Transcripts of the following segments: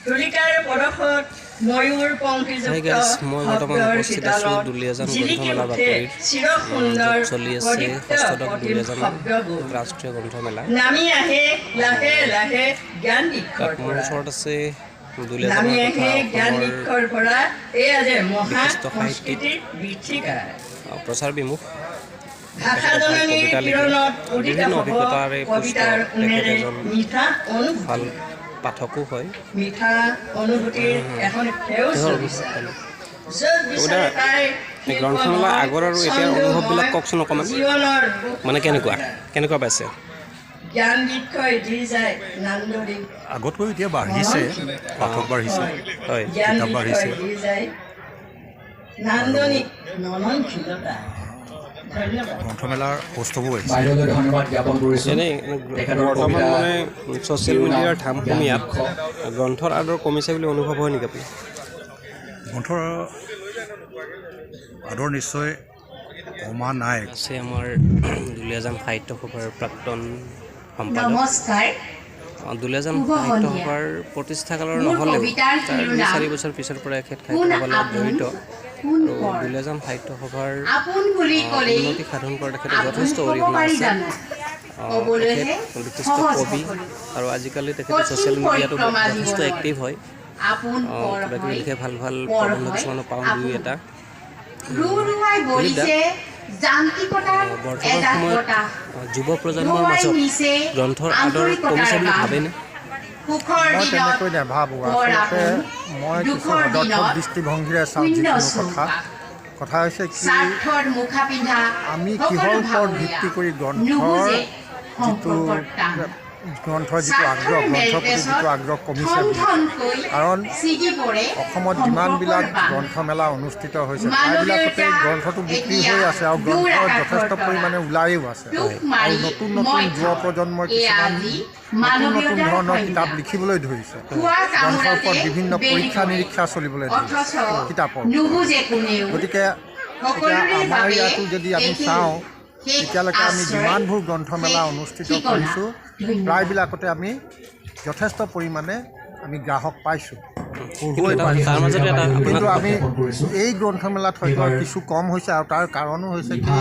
তুলিকাৰ পৰশত ময়ূৰ হাই পংক্তিযুক্ত গাইজ, মই বৰ্তমান শব্দৰ উপস্থিত আছোঁ চোতালত দুলীয়াজান জিলিকি গ্ৰন্থমেলা উঠে বাকৰিত, চিৰ য'ত সুন্দৰ চলি আছে প্ৰদীপ্ত ষষ্ঠদশ প্ৰতিম দুলীয়াজান শব্দবোৰ ৰাষ্ট্ৰীয় গ্ৰন্থমেলা। নামি আহে লাহে লাহে জ্ঞান তাত বৃক্ষৰ মোৰ পৰা, ওচৰত আছে নামি দুলীয়াজানৰ তথা আহে জ্ঞান অসমৰ বৃক্ষৰ পৰা। এয়া যে মহা বিশিষ্ট সাহিত্যিক, সংস্কৃতিৰ বৃদ্ধিকাৰ প্ৰচাৰ বিমুখ, ভাষা তেখেতে ভাল জননীৰ কবিতা লিখে, কিৰণত উদিত বিভিন্ন হ'ব অভিজ্ঞতাৰে পুষ্ট। কবিতাৰ তেখেত উমেৰে এজন মিঠা ভাল অনুভূতি, পাঠকো হয়। মিঠা অনুভূতিৰ এখন সেউজ কিহৰ বাগিচা অনুভৱ পালে য'ত কবিতা? বিচাৰে তাই এই গ্ৰন্থমেলা শিল্পময় আগৰ আৰু এতিয়াৰ অনুভৱবিলাক ছন্দময় কওকচোন অকণমান, জীৱনৰ মানে কেনেকুৱা বুকুত কেনেকুৱা পাইছে? জ্ঞান বৃক্ষই দি যায় নান্দনিক আগতকৈ এতিয়া বাঢ়িছে, মননশীলতা। পাঠক বাঢ়িছে, হয়, হয়, জ্ঞান কিতাপ বৃক্ষই বাঢ়িছে দি যায় আৰু নান্দনিক মননশীলতা। ধন্যবাদ। গ্ৰন্থমেলাৰ সৌষ্ঠৱো বাঢ়িছে। বাইদেউলৈ ধন্যবাদ জ্ঞাপন কৰিছোঁ। এনেই তেখেতৰ বৰ্তমান কবিতা মানে ছ'চিয়েল শিৰোনাম মিডিয়াৰ জ্ঞান ধামখুমীয়াত বৃক্ষ। গ্ৰন্থৰ আদৰ কমিছে বুলি অনুভৱ হয় নেকি আপোনাৰ? গ্ৰন্থৰ আদৰ নিশ্চয় কমা নাই। আছে আমাৰ দুলীয়াজান সাহিত্য সভাৰ প্ৰাক্তন সম্পাদক। নমস্কাৰ, দুলীয়াজান শুভ সাহিত্য সন্ধিয়া। সভাৰ প্ৰতিষ্ঠাকালৰ মোৰ নহ'লেও কবিতাৰ তাৰ দুই শিৰোনাম চাৰি বছৰ পিছৰ পৰা এখেত কোন সাহিত্য সভাৰ লগত আপোন জড়িত কোন আৰু পৰ। দুলীয়াজান সাহিত্য সভাৰ আপোন বুলি ক'লেই উন্নতি সাধন কৰাত তেখেতৰ আপোন যথেষ্ট হ'ব অৰিহণা পাৰি আছে। জানো? তেখেত ক'বলৈহে বিশিষ্ট সহজ কবি সকলো। আৰু আজিকালি তেখেতে কঠিন ছ'চিয়েল মিডিয়াতো পৰিক্ৰমা যথেষ্ট জীৱনৰ। এক্টিভ হয়। আপোন পৰ কিবা কিবি হয়, লিখে, ভাল ভাল পৰ প্ৰবন্ধ হয় কিছুমানো পাওঁ দুই আপোন। এটা। ৰু ৰুৱাই দিলীপ দা, বলিছে যান্ত্ৰিকতাৰ বৰ্তমান এজাক সময়ত বতাহ, যুৱ প্ৰজন্মৰ ঢৌৱাই মাজত নিছে গ্ৰন্থৰ আদৰ আন্তৰিকতাৰ কমিছে বুলি বান। ভাবেনে? সুখৰ মই দিনত তেনেকৈ নাভাবোঁ। বৰ আচলতে আপোন, মই কিছু দুখৰ সদৰ্থক দিনত দৃষ্টিভংগীৰে চাওঁ শূন্য যিকোনো কথা। চৌপাশ। কথা হৈছে কি, স্বাৰ্থৰ মুখা পিন্ধা আমি কিহৰ সকলো ওপৰত ভাৱৰীয়া, ভিত্তি কৰি গ্ৰন্থৰ নুবুজে যিটো সম্পৰ্কৰ টান। গ্ৰন্থৰ যিটো আগ্ৰহ, স্বাৰ্থৰ গ্ৰন্থৰ প্ৰতি মেলপেচত যিটো আগ্ৰহ কমিছে ঠন বুলি, ঠনকৈ কাৰণ ছিগি পৰে অসমত সম্পৰ্কৰ যিমানবিলাক বান্ধ। গ্ৰন্থমেলা অনুষ্ঠিত হৈছে প্ৰায়বিলাকতে মানৱীয়তা গ্ৰন্থটো বিক্ৰী এতিয়া হৈ আছে আৰু দূৰ গ্ৰন্থ আকাশৰ যথেষ্ট তৰা। পৰিমাণে ওলায়ো আছে। টোপ আৰু মাৰি নতুন নতুন মই যুৱ খাওঁ, প্ৰজন্মই এয়া কিছুমান আজি নতুন নতুন মানৱীয়তাৰ ধৰণৰ সংজ্ঞা। কিতাপ লিখিবলৈ ধৰিছে। খোৱা গ্ৰন্থৰ কামোৰাতে ওপৰত বিভিন্ন বেলি পৰীক্ষা পৰে, নিৰীক্ষা চলিবলৈ ধৰিছে অথচ কিতাপৰ ওপৰত। নুবুজে কোনেও। গতিকে এতিয়া সকলোৰে আমাৰ বাবে ইয়াতো যদি আমি একেই চাওঁ, শেষ এতিয়ালৈকে আমি আশ্ৰয়, যিমানবোৰ গ্ৰন্থমেলা শেষ অনুষ্ঠিত ঠিকনা। কৰিছোঁ ধন্যবাদ। প্ৰায়বিলাকতে আমি যথেষ্ট পৰিমাণে আমি গ্ৰাহক পাইছোঁ, কিন্তু পঢ়ুৱৈ এটা পাইছোঁ। তাৰ মাজতে এটা বাইদেউলৈ কিন্তু আপোনাক ধন্যবাদ আমি জ্ঞাপন কৰিছোঁ। এই গ্ৰন্থমেলাত হয়তো এইবাৰ কিছু কম হৈছে আৰু তাৰ কাৰণো হৈছে কি, নিভা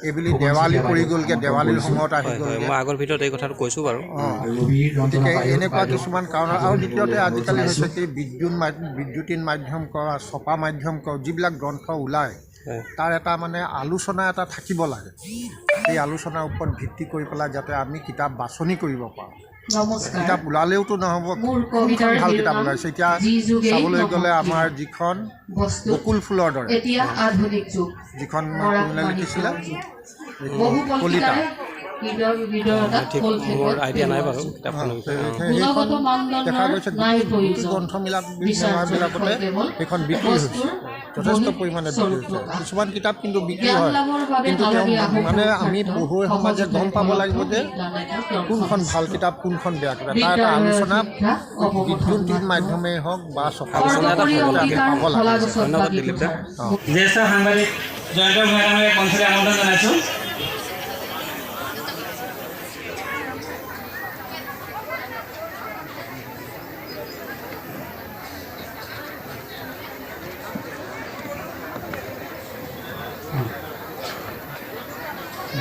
এইবুলি ফুকন দেৱালী চেতিয়া পৰি বাইদেউক গ'লগৈ, আমন্ত্ৰণ দেৱালীৰ কৰিছোঁ। সময়ত আহি হয় হয়, গ'লগৈ। মই আগৰ ভিতৰত এই কথাটো কৈছোঁ বাৰু। অঁ, আৰু ৰবি ৰঞ্জনা গতিকে বাইদেউ এনেকুৱা বাইদেউক কিছুমান কাৰণ। সাজু আৰু থাকিবলৈ দ্বিতীয়তে অনুৰোধ আজিকালি হৈছে জনাইছোঁ। কি, বিদ্যুতিন মাধ্যম কৰা, ছপা মাধ্যম কৰা যিবিলাক গ্ৰন্থ ওলায় হয়, তাৰ এটা মানে আলোচনা এটা থাকিব লাগে। সেই আলোচনাৰ ওপৰত ভিত্তি কৰি পেলাই যাতে আমি কিতাপ বাছনি কৰিব পাৰোঁ। নমস্কাৰ, কিতাপ ওলালেওতো নহ'ব, মোৰ কোনখন কবিতাৰ ভাল কিতাপ শিৰোনাম ওলাইছে। এতিয়া যি যুগেই চাবলৈ নহওক গ'লে কিয়, আমাৰ যিখন বস্তুত বকুল ফুলৰ দৰে, এতিয়া আধুনিক যুগ, যিখন বৰাক কোনে লিখিছিলে, মাণিক্যৰ যুগ, বহু কলিতা, কল্পিতাৰে হৃদয়তাক ঠিক ফল মোৰ খেকত আইডিয়া নাই পেলোৱাৰ বাৰু যুগ। কিতাপখনৰ বিষয়ে। অঁ, সেইখন গুণগত দেখা মানদণ্ডৰ গৈছে নাই গোটেই গোটেই প্ৰয়োজন, গ্ৰন্থমেলাত বিচাৰ্য বিষয় মেলাবিলাকতে কেৱল সেইখন বিক্ৰী হৈছে, বস্তুৰ যথেষ্ট বহি পৰিমাণে বিক্ৰী স্বৰূপ হৈছে। প্ৰকাশ। কিছুমান কিতাপ কিন্তু বিক্ৰী জ্ঞান হয়, লাভৰ বাবে কিন্তু তেওঁ নালাগে আহো মানে আমি পুৰুষাৰ্থ, পঢ়ুৱৈ সমাজে সহজতে গম পাব উপলব্ধ লাগিব যে ইণ্টাৰনেটৰ কোনখন ভাল দৰ্শনশাস্ত্ৰ। কিতাপ, কোনখন বেয়া কিতাপ, তাৰ এটা বিদ্যালয়ৰ আলোচনা শিক্ষা অৱকথন বিদ্যুতিন মাত্ৰ, মাধ্যমেই হওক বা ছপা আলোচনা এটা সৰ্বোপৰি হ'ব মাধ্যমতে লাগে। আমি অংগীকাৰ পাব লাগে। কলা গছত ধন্যবাদ লাগি দিলীপ দা। থকাৰ। অঁ। জ্যেষ্ঠ সাংবাদিক জয়ন্ত ভূঞা ডাঙৰীয়াক মঞ্চলৈ আমন্ত্ৰণ জনাইছোঁ।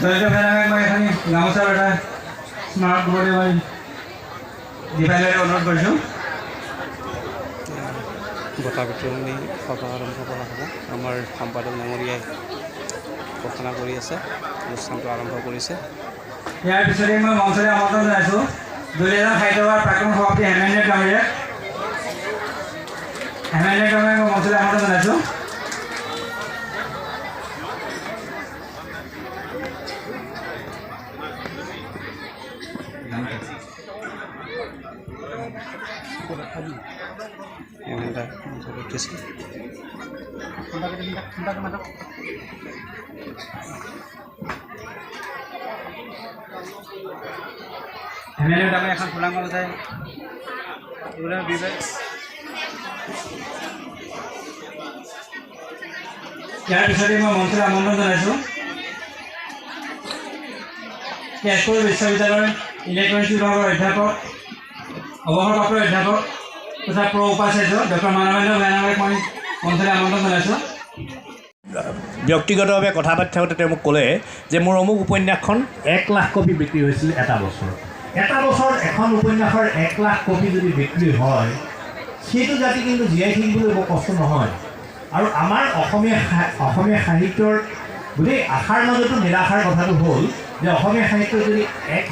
জয়ন্ত ভূঞা ডাঙৰীয়াক মই এখন গামোচাৰ এটা স্মাৰক দিবলৈ মই দিবলৈ অনুৰোধ কৰিছোঁ। বঁটা বিতৰণী সভা আৰম্ভ কৰা হ'ব। আমাৰ সম্পাদক ডাঙৰীয়াই ঘোষণা কৰি আছে, অনুষ্ঠানটো আৰম্ভ কৰিছে। ইয়াৰ পিছতে মই মঞ্চলৈ আমন্ত্ৰণ জনাইছোঁ দুলীয়াজান সাহিত্য সভাৰ প্ৰাক্তন সভাপতি হেমেন্দ্ৰ ডাঙৰীয়াক। হেমেন্দ্ৰ ডাঙৰীয়াক মই মঞ্চলৈ আমন্ত্ৰণ জনাইছোঁ। হেমেন দা মঞ্চত উঠিছে। হেমেন্দ্ৰ ডাঙৰীয়া এখন ফুলাম গামোচাই দিবলৈ ইয়াৰ পিছতে মই মঞ্চলৈ আমন্ত্ৰণ জনাইছোঁ তেজপুৰ বিশ্ববিদ্যালয়ৰ ইলেক্ট্ৰনিক্স বিভাগৰ অধ্যাপক, অৱসৰপ্ৰাপ্ত অধ্যাপক তথা প্ৰ উপাচাৰ্য ডক্টৰ মানৱেন্দ্ৰ ভূঞা মই মঞ্চলৈ আমন্ত্ৰণ জনাইছোঁ। ব্যক্তিগতভাৱে কথা পাতি থাকোঁতে তেওঁ মোক ক'লে যে মোৰ অমুক উপন্যাসখন 1 লাখ কপি বিক্ৰী হৈছিল এটা বছৰত। এটা বছৰত এখন উপন্যাসৰ 1 লাখ কপি যদি বিক্ৰী হয়, সেইটো জাতি কিন্তু জীয়াই থাকিবলৈ বৰ কষ্ট নহয়। আৰু আমাৰ অসমীয়া সাহিত্যৰ গোটেই আশাৰ মাজতো নিৰাশাৰ কথাটো হ'ল যে অসমীয়া সাহিত্যত যদি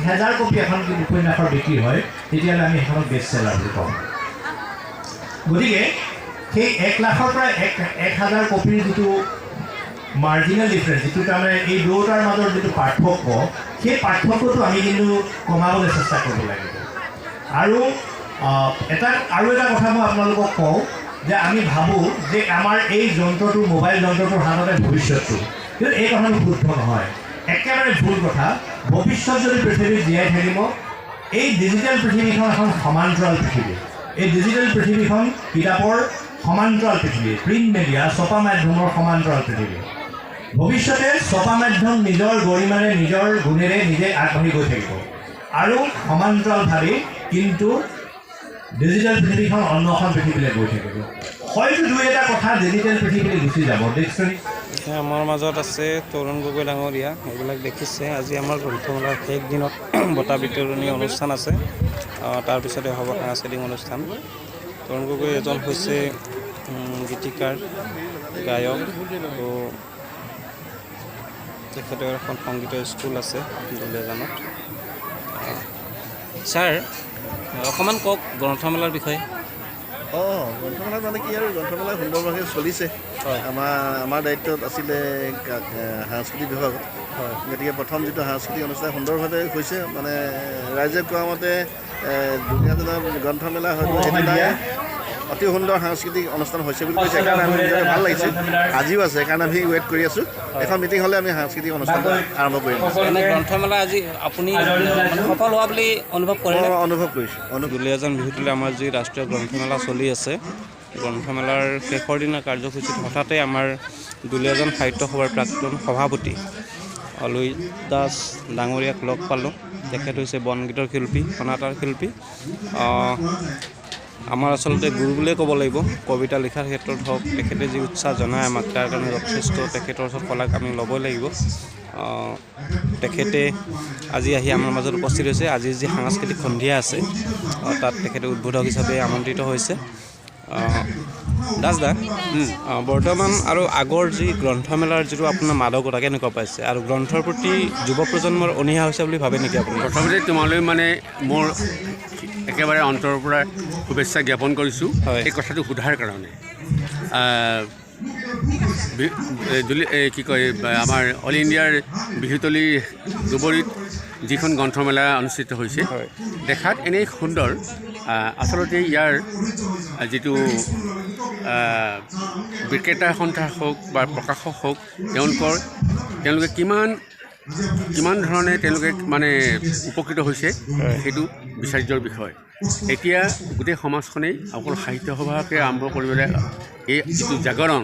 1000 কপি এখন উপন্যাসৰ বিক্ৰী হয়, তেতিয়াহ'লে আমি সেইখনক বেষ্ট চেলাৰ বুলি কওঁ। গতিকে সেই 1 লাখৰ পৰা এক এক হাজাৰ কপিৰ যিটো মাৰ্জিনেল ডিফাৰেঞ্চ, যিটো তাৰমানে এই দুয়োটাৰ মাজৰ যিটো পাৰ্থক্য, সেই পাৰ্থক্যটো আমি কিন্তু কমাবলৈ চেষ্টা কৰিব লাগিব। আৰু আৰু এটা কথা মই আপোনালোকক কওঁ যে আমি ভাবোঁ যে আমাৰ এই যন্ত্ৰটো, মোবাইল যন্ত্ৰটোৰ হাততে ভৱিষ্যতটো, কিন্তু এই কথাটো শুদ্ধ নহয়, একেবাৰে ভুল কথা। ভৱিষ্যত যদি পৃথিৱীত জীয়াই থাকিব, এই ডিজিটেল পৃথিৱীখন এখন সমান্তৰাল পৃথিৱী। এই ডিজিটেল পৃথিৱীখন কিতাপৰ সমান্তৰাল পৃথিৱী, প্ৰিণ্ট মিডিয়া, ছপা মাধ্যমৰ সমান্তৰাল পৃথিৱী। ভৱিষ্যতে ছপা মাধ্যম নিজৰ গৰিমাৰে, নিজৰ গুণেৰে নিজে আগবাঢ়ি গৈ থাকিব আৰু সমান্তৰালভাৱে কিন্তু ডিজিটেল পৃথিৱীখন অন্য এখন পৃথিৱীলৈ গৈ থাকিব। হয়তো দুই এটা কথা ডিজিটেল পৃথিৱীলৈ গুচি যাব ডিক্সনেৰী। এতিয়া আমাৰ মাজত আছে তৰুণ গগৈ ডাঙৰীয়া। এইবিলাক দেখিছে, আজি আমাৰ গ্ৰন্থমেলাৰ শেষ দিনত বঁটা বিতৰণী অনুষ্ঠান আছে, তাৰপিছতে হ'ব সাংস্কৃতিক অনুষ্ঠান। তৰুণ গগৈ এজন হৈছে গীতিকাৰ, গায়ক আৰু তেখেতৰ এখন সংগীতৰ স্কুল আছে দুলীয়াজানত। ছাৰ, অকণমান কওক গ্ৰন্থমেলাৰ বিষয়ে। অঁ, গ্ৰন্থমেলা মানে কি আৰু, গ্ৰন্থমেলা সুন্দৰভাৱে চলিছে। আমাৰ আমাৰ দায়িত্বত আছিলে সাংস্কৃতিক বিভাগত। গতিকে প্ৰথম যিটো সাংস্কৃতিক অনুষ্ঠান সুন্দৰভাৱে হৈছে, মানে ৰাইজে কোৱা মতে দুলীয়াজানৰ গ্ৰন্থমেলা হয়তো সেইদিনাই অতি সুন্দৰ সাংস্কৃতিক অনুষ্ঠান হৈছে বুলি কৈছে। সেইকাৰণে আমি নিজকে ভাল লাগিছে। আজিও আছে, সেইকাৰণে আমি ৱেইট কৰি আছোঁ। এখন মিটিং হ'লে আমি সাংস্কৃতিক অনুষ্ঠানটো আৰম্ভ কৰিম। এনে গ্ৰন্থমেলা আজি আপুনি মানে সফল হোৱা বুলি অনুভৱ কৰে? মই অনুভৱ কৰিছোঁ। দুলীয়াজান বিহুতলী আমাৰ যি ৰাষ্ট্ৰীয় গ্ৰন্থমেলা চলি আছে, গ্ৰন্থমেলাৰ শেষৰ দিনা কাৰ্যসূচীত হঠাতে আমাৰ দুলীয়াজান সাহিত্য সভাৰ প্ৰাক্তন সভাপতি লুইত দাস ডাঙৰীয়াক লগ পালোঁ। তেখেত হৈছে বনগীতৰ শিল্পী, অনাতাঁৰ শিল্পী, আমাৰ আচলতে গুৰু বুলিয়ে ক'ব লাগিব। কবিতা লিখাৰ ক্ষেত্ৰত হওক, তেখেতে যি উৎসাহ জনায় আমাক, তাৰ কাৰণে যথেষ্ট তেখেতৰ ওচৰত শলাগ আমি ল'বই লাগিব। তেখেতে আজি আহি আমাৰ মাজত উপস্থিত হৈছে। আজি যি সাংস্কৃতিক সন্ধিয়া আছে, তাত তেখেতে উদ্বোধক হিচাপে আমন্ত্ৰিত হৈছে। দাস দা, বৰ্তমান আৰু আগৰ যি গ্ৰন্থমেলাৰ যিটো আপোনাৰ মাদকতা কেনেকুৱা পাইছে আৰু গ্ৰন্থৰ প্ৰতি যুৱ প্ৰজন্মৰ অনীহা হৈছে বুলি ভাবে নেকি আপুনি? প্ৰথমতে তোমালৈ মানে মোৰ একেবাৰে অন্তৰৰ পৰা শুভেচ্ছা জ্ঞাপন কৰিছোঁ এই কথাটো সোধাৰ কাৰণে। কি কয়, আমাৰ অল ইণ্ডিয়াৰ বিহুতলী দুবৰিত যিখন গ্ৰন্থমেলা অনুষ্ঠিত হৈছে, দেখাত এনেই সুন্দৰ, আচলতে ইয়াৰ যিটো বিক্ৰেতা সন্থা হওক বা প্ৰকাশক হওক, তেওঁলোকে কিমান কিমান ধৰণে তেওঁলোকে মানে উপকৃত হৈছে, সেইটো বিচাৰ্যৰ বিষয়। এতিয়া গোটেই সমাজখনেই অকল সাহিত্য সভাকে আৰম্ভ কৰিবলৈ এই যিটো জাগৰণ,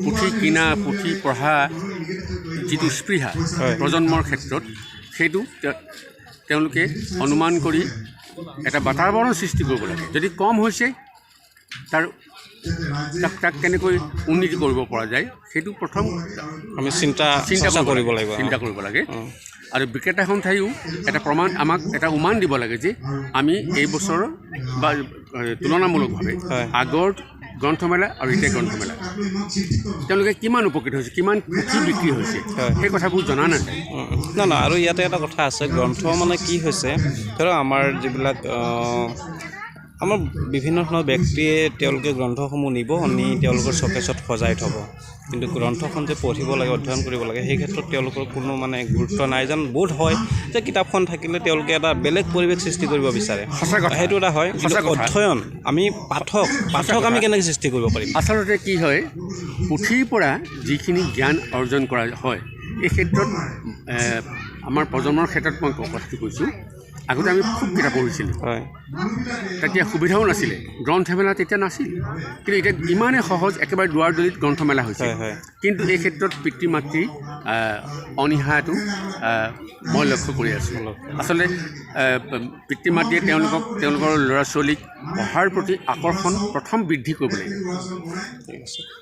পুথি কিনা, পুথি পঢ়া যিটো স্পৃহা প্ৰজন্মৰ ক্ষেত্ৰত, সেইটো তেওঁলোকে অনুমান কৰি এটা বাতাবৰণ সৃষ্টি কৰিব লাগে। যদি কম হৈছে, তাক কেনেকৈ উন্নতি কৰিব পৰা যায়, সেইটো প্ৰথম আমি চিন্তা চৰ্চা কৰিব লাগিব। চিন্তা কৰিব লাগে। আৰু বিক্ৰেতা সন্থাইও এটা প্ৰমাণ, আমাক এটা উমান দিব লাগে যে আমি এই বছৰৰ বা তুলনামূলকভাৱে আগৰ গ্ৰন্থমেলা আৰু এতিয়া গ্ৰন্থমেলা তেওঁলোকে কিমান উপকৃত হৈছে, কিমান পুথি বিক্ৰী হৈছে, সেই কথাবোৰ জনা নাযায়। না না, আৰু ইয়াতে এটা কথা আছে। গ্ৰন্থ মানে কি হৈছে, ধৰক আমাৰ যিবিলাক আমাৰ বিভিন্ন ধৰণৰ ব্যক্তিয়ে তেওঁলোকে গ্ৰন্থসমূহ নিব, নি তেওঁলোকৰ চকেছত সজাই থ'ব, কিন্তু গ্ৰন্থখন যে পঢ়িব লাগে, অধ্যয়ন কৰিব লাগে, সেই ক্ষেত্ৰত তেওঁলোকৰ কোনো মানে গুৰুত্ব নাই যেন বোধ হয়। যে কিতাপখন থাকিলে তেওঁলোকে এটা বেলেগ পৰিৱেশ সৃষ্টি কৰিব বিচাৰে। সঁচা কথা। সেইটো এটা হয়, কিন্তু সঁচা কথা। অধ্যয়ন আমি পাঠক পাঠক আমি কেনেকৈ সৃষ্টি কৰিব পাৰিম? আচলতে কি হয়, পুথিৰ পৰা যিখিনি জ্ঞান অৰ্জন কৰা হয়, এই ক্ষেত্ৰত আমাৰ প্ৰজন্মৰ ক্ষেত্ৰত মই কথাটো কৈছোঁ। আগতে আমি খুব কিতাপ পঢ়িছিলোঁ, তেতিয়া সুবিধাও নাছিলে, গ্ৰন্থমেলা তেতিয়া নাছিল, কিন্তু এতিয়া ইমানেই সহজ, একেবাৰে দুৱাৰদলিত গ্ৰন্থমেলা হৈছে। কিন্তু এই ক্ষেত্ৰত পিতৃ মাতৃ অনীহাটো মই লক্ষ্য কৰি আছোঁ। আচলতে পিতৃ মাতৃয়ে তেওঁলোকৰ ল'ৰা ছোৱালীক পঢ়াৰ প্ৰতি আকৰ্ষণ প্ৰথম বৃদ্ধি কৰিব লাগিব।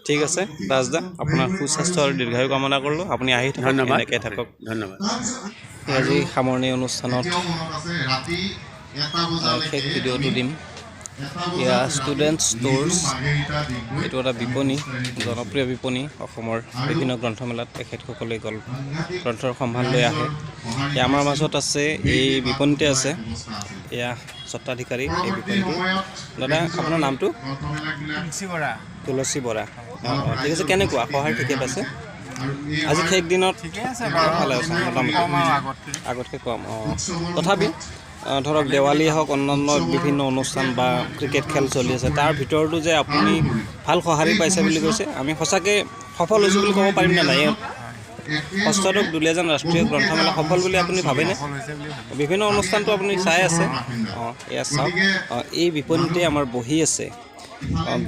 ঠিক আছে দাসদা, আপোনাৰ সুস্বাস্থ্য আৰু দীৰ্ঘায়ু কামনা কৰিলোঁ। আপুনি আহি থাকক, ধন্যবাদ, এনেকৈ থাকক। ধন্যবাদ। আজি সামৰণি অনুষ্ঠানত শেষ ভিডিঅ'টো দিম। এয়া ষ্টুডেণ্ট ষ্ট'ৰ্ছ, এইটো এটা বিপণী, জনপ্ৰিয় বিপণী অসমৰ। বিভিন্ন গ্ৰন্থমেলাত তেখেতসকলে গ্ৰন্থৰ সম্ভাৰ লৈ আহে। এয়া আমাৰ মাজত আছে, এই বিপণীতে আছে। এয়া স্বত্বাধিকাৰী এই বিপণীটোৰ। দাদা, আপোনাৰ নামটো? তুলসী বৰা। তুলসী বৰা, অঁ অঁ, ঠিক আছে। কেনেকুৱা সহায় ঠিকে পাইছে আজি শেষ দিনত? ভালে আছে মোটামুটি, আগতকৈ কম। অঁ, তথাপি ধৰক দেৱালী হওক, অন্যান্য বিভিন্ন অনুষ্ঠান বা ক্ৰিকেট খেল চলি আছে, তাৰ ভিতৰতো যে আপুনি ভাল সঁহাৰি পাইছে বুলি কৈছে, আমি সঁচাকৈ সফল হৈছোঁ বুলি ক'ব পাৰিম নে নাই? অষ্টাদশ দুলীয়াজান ৰাষ্ট্ৰীয় গ্ৰন্থমেলা সফল বুলি আপুনি ভাবেনে? বিভিন্ন অনুষ্ঠানটো আপুনি চাই আছে। অঁ, এয়া চাওক, এই বিপণীতে আমাৰ বহি আছে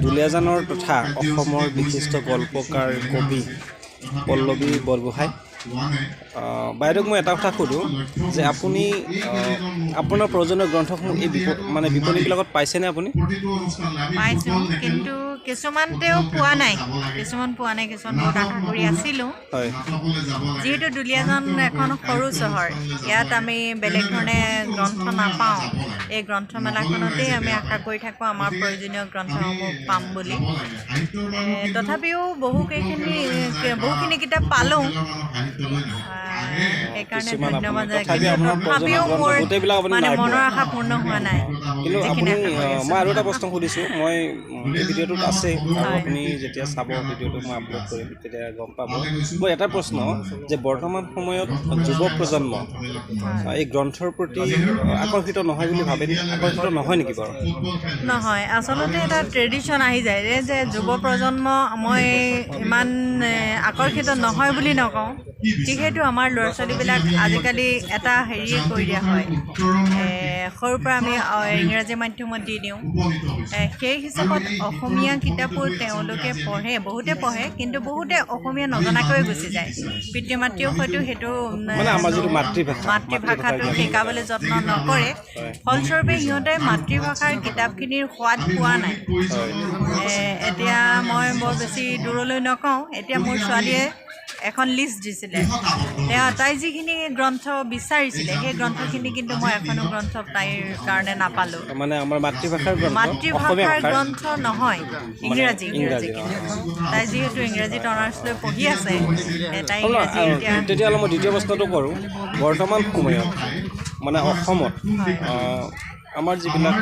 দুলীয়াজানৰ তথা অসমৰ বিশিষ্ট গল্পকাৰ কবি পল্লৱী বৰগোহাঁই। বাইদেউক মই এটা কথা সোধোঁ যে আপুনি আপোনাৰ প্ৰয়োজনীয় গ্ৰন্থসমূহ এই মানে বিপণীবিলাকত পাইছেনে আপুনি? পাইছোঁ, কিন্তু কিছুমান তেওঁ পোৱা নাই, কিছুমান পোৱা নাই, কিছুমান বহুত আশা কৰি আছিলোঁ। যিহেতু দুলীয়াজান এখন সৰু চহৰ, ইয়াত আমি বেলেগ ধৰণে গ্ৰন্থ নাপাওঁ। এই গ্ৰন্থমেলাখনতেই আমি আশা কৰি থাকোঁ আমাৰ প্ৰয়োজনীয় গ্ৰন্থসমূহ পাম বুলি। তথাপিও বহুখিনি কিতাপ পালোঁ, সেইকাৰণে ধন্যবাদ। তথাপিও মোৰ মানে মনৰ আশা পূৰ্ণ হোৱা নাই। কিন্তু আপুনি, মই আৰু এটা প্ৰশ্ন সুধিছোঁ, মই এই ভিডিঅ'টোত আছে আৰু আপুনি যেতিয়া চাব ভিডিঅ'টো মই আপলোড কৰিম তেতিয়া গম পাব। মোৰ এটা প্ৰশ্ন যে বৰ্তমান সময়ত যুৱ প্ৰজন্ম এই গ্ৰন্থৰ প্ৰতি আকৰ্ষিত নহয় বুলি ভাবে, আকৰ্ষিত নহয় নেকি বাৰু? নহয়, আচলতে এটা ট্ৰেডিশ্যন আহি যায় যে যুৱ প্ৰজন্ম মই ইমান আকৰ্ষিত নহয় বুলি নকওঁ, যিহেতু আমাৰ ল'ৰা ছোৱালীবিলাক আজিকালি এটা হেৰিয়ে কৰি দিয়া হয়, সৰুৰ পৰা আমি ইংৰাজী মাধ্যমত দি দিওঁ। সেই হিচাপত অসমীয়া কিতাপো তেওঁলোকে পঢ়ে, বহুতে পঢ়ে, কিন্তু বহুতে অসমীয়া নজনাকৈয়ে গুচি যায়। পিতৃ মাতৃয়েও হয়তো সেইটো মাতৃভাষাটো শিকাবলৈ যত্ন নকৰে, ফলস্বৰূপে সিহঁতে মাতৃভাষাৰ কিতাপখিনিৰ সোৱাদ পোৱা নাই। এতিয়া মই বৰ বেছি দূৰলৈ নকওঁ, এতিয়া মোৰ ছোৱালীয়ে এখন লিষ্ট দিছিলে, তাই যিখিনি গ্ৰন্থ বিচাৰিছিলে সেই গ্ৰন্থখিনি কিন্তু মই এখনো গ্ৰন্থ তাইৰ কাৰণে নাপালোঁ। মানে আমাৰ মাতৃভাষাৰ গ্ৰন্থ নহয়, ইংৰাজী। তাই যিহেতু ইংৰাজীত অনাৰ্ছ লৈ পঢ়ি আছে, তাই ইংৰাজী। তেতিয়াহ'লে মই দ্বিতীয় প্ৰশ্নটো কৰোঁ, বৰ্তমান সময়ত মানে অসমত আমাৰ যিবিলাক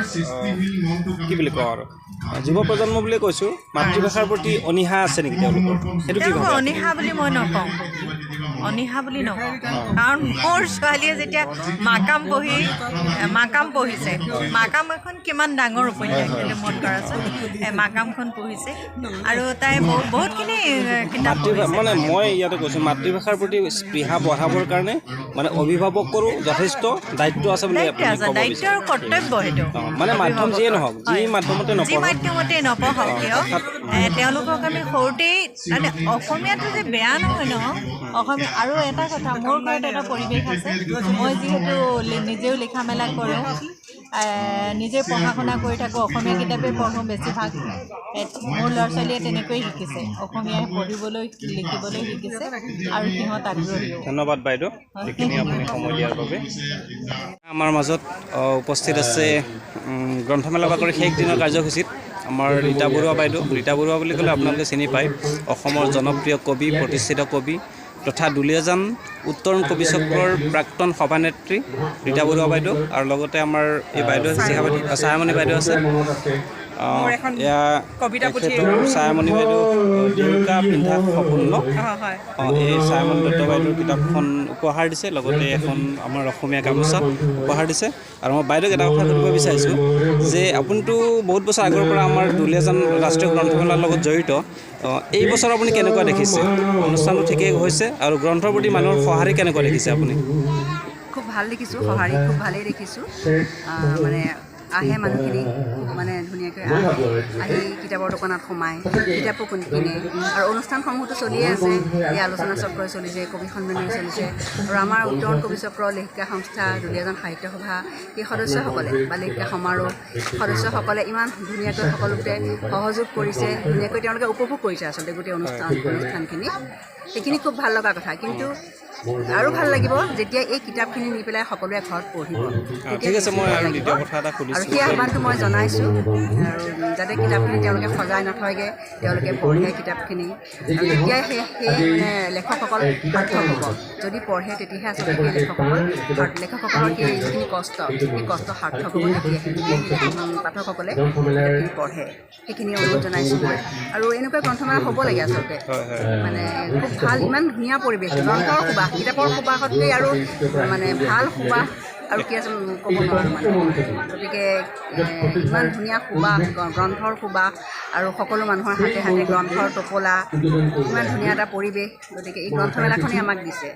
কি বুলি কওঁ আৰু যুৱ প্ৰজন্ম বুলিয়ে কৈছোঁ, মাতৃভাষাৰ প্ৰতি অনীহা আছে নেকি তেওঁলোকৰ? সেইটো কি ভাবে? অনীহা বুলি মই নকওঁ, অনীহা বুলি নকওঁ, কাৰণ মোৰ ছোৱালীয়ে যেতিয়া মাকাম পঢ়িছে, মাকাম এখন কিমান ডাঙৰ উপন্যাস সেইটো মন কৰাচোন, মাকামখন পঢ়িছে আৰু তাই বহুতখিনি কিতাপ পঢ়িছে। মানে মই ইয়াতে কৈছোঁ, মাতৃভাষাৰ প্ৰতি স্পৃহা বঢ়াবৰ কাৰণে মানে অভিভাৱকৰো যথেষ্ট দায়িত্ব আছে বুলি দায়িত্ব আৰু কৰ্তব্য সেইটো, মানে মাধ্যম যিয়ে নহওক, যি মাধ্যমতে নপঢ়ক কিয়, তেওঁলোকক আমি সৰুতেই মানে অসমীয়াটো যে বেয়া নহয় ন অসমীয়া। আৰু এটা কথা, মোৰ ঘৰত এটা পৰিৱেশ আছে, মই যিহেতু নিজেও লিখা মেলা কৰোঁ, নিজে পঢ়া শুনা কৰি থাকোঁ, অসমীয়া কিতাপেই পঢ়োঁ বেছিভাগ। মোৰ ল'ৰা ছোৱালীয়ে তেনেকৈয়ে শিকিছে, অসমীয়া পঢ়িবলৈ লিখিবলৈ শিকিছে আৰু সিহঁত আগ্ৰহীও। ধন্যবাদ বাইদেউ, এইখিনি আপুনি সময় দিয়াৰ বাবে। আমাৰ মাজত উপস্থিত আছে গ্ৰন্থমেলা বাকৰি শেষ দিনৰ কাৰ্যসূচীত আমাৰ ৰীতা বৰুৱা বাইদেউ। ৰীতা বৰুৱা বুলি ক'লে আপোনালোকে চিনি পায়, অসমৰ জনপ্ৰিয় কবি, প্ৰতিষ্ঠিত কবি তথা দুলীয়াজান উত্তৰণ কবি চক্ৰৰ প্ৰাক্তন সভানেত্ৰী ৰীতা বৰুৱা বাইদেউ। আৰু লগতে আমাৰ এই বাইদেউ ছায়ামণি বাইদেউ আছে। এয়া ছায়ামণি বাইদেউ ডেউকা পিন্ধা সপোন ন, এই ছায়ামণি দত্ত বাইদেউৰ কিতাপখন উপহাৰ দিছে, লগতে এখন আমাৰ অসমীয়া গামোচা উপহাৰ দিছে। আৰু মই বাইদেউক এটা কথা সুধিব বিচাৰিছোঁ যে আপুনিতো বহুত বছৰ আগৰ পৰা আমাৰ দুলীয়াজান ৰাষ্ট্ৰীয় গ্ৰন্থমেলাৰ লগত জড়িত, এই বছৰ আপুনি কেনেকুৱা দেখিছে? অনুষ্ঠানটো ঠিকেই হৈছে আৰু গ্ৰন্থৰ প্ৰতি মানুহৰ সঁহাৰি কেনেকুৱা দেখিছে আপুনি? খুব ভাল দেখিছোঁ, সঁহাৰি খুব ভালেই দেখিছোঁ। মানে আহে মানুহখিনি খুব মানে ধুনীয়াকৈ আহে, আহি কিতাপৰ দোকানত সোমায়, কিতাপো কিনে। আৰু অনুষ্ঠানসমূহতো চলিয়ে আছে, এই আলোচনা চক্ৰই চলিছে, কবি সন্মিলন চলিছে। আৰু আমাৰ উত্তৰণ কবি চক্ৰ, লেখিকা সংস্থা, দুলীয়াজান সাহিত্য সভা, সেই সদস্যসকলে বা লেখিকা সমাৰোহ সদস্যসকলে ইমান ধুনীয়াকৈ সকলোতে সহযোগ কৰিছে, ধুনীয়াকৈ তেওঁলোকে উপভোগ কৰিছে আচলতে গোটেই অনুষ্ঠানখিনি। সেইখিনি খুব ভাল লগা কথা। কিন্তু আৰু ভাল লাগিব যেতিয়া এই কিতাপখিনি নি পেলাই সকলোৱে ঘৰত পঢ়িব। ঠিক আছে, মই আৰু দ্বিতীয় কথা এটা সুধিছোঁ আৰু সেই আহ্বানটো মই জনাইছোঁ, আৰু যাতে কিতাপখিনি তেওঁলোকে সজাই নথয়গৈ, তেওঁলোকে পঢ়ে কিতাপখিনি। তেতিয়াই সেই মানে লেখকসকল সাৰ্থক হ'ব। যদি পঢ়ে তেতিয়াহে আচলতে সেই লেখকসকলৰ সেই যিখিনি কষ্ট, সেই কষ্ট সাৰ্থক হ'ব তেতিয়াহে পাঠকসকলে কিতাপখিনি পঢ়ে। সেইখিনি অনুৰোধ জনাইছোঁ মই। আৰু এনেকুৱা গ্ৰন্থমেলা হ'ব লাগে আচলতে, মানে খুব ভাল, ইমান ধুনীয়া পৰিৱেশ, গ্ৰন্থৰ সুবাস, কিতাপৰ সুবাসতকৈ আৰু মানে ভাল সুবাস আৰু কি আছে ক'ব নোৱাৰোঁ মানে। গতিকে ইমান ধুনীয়া সুবাস, গ্ৰন্থৰ সুবাস, আৰু সকলো মানুহৰ হাতে হাতে গ্ৰন্থৰ টোপোলা, ইমান ধুনীয়া এটা পৰিৱেশ। গতিকে এই গ্ৰন্থমেলাখনেই আমাক দিছে,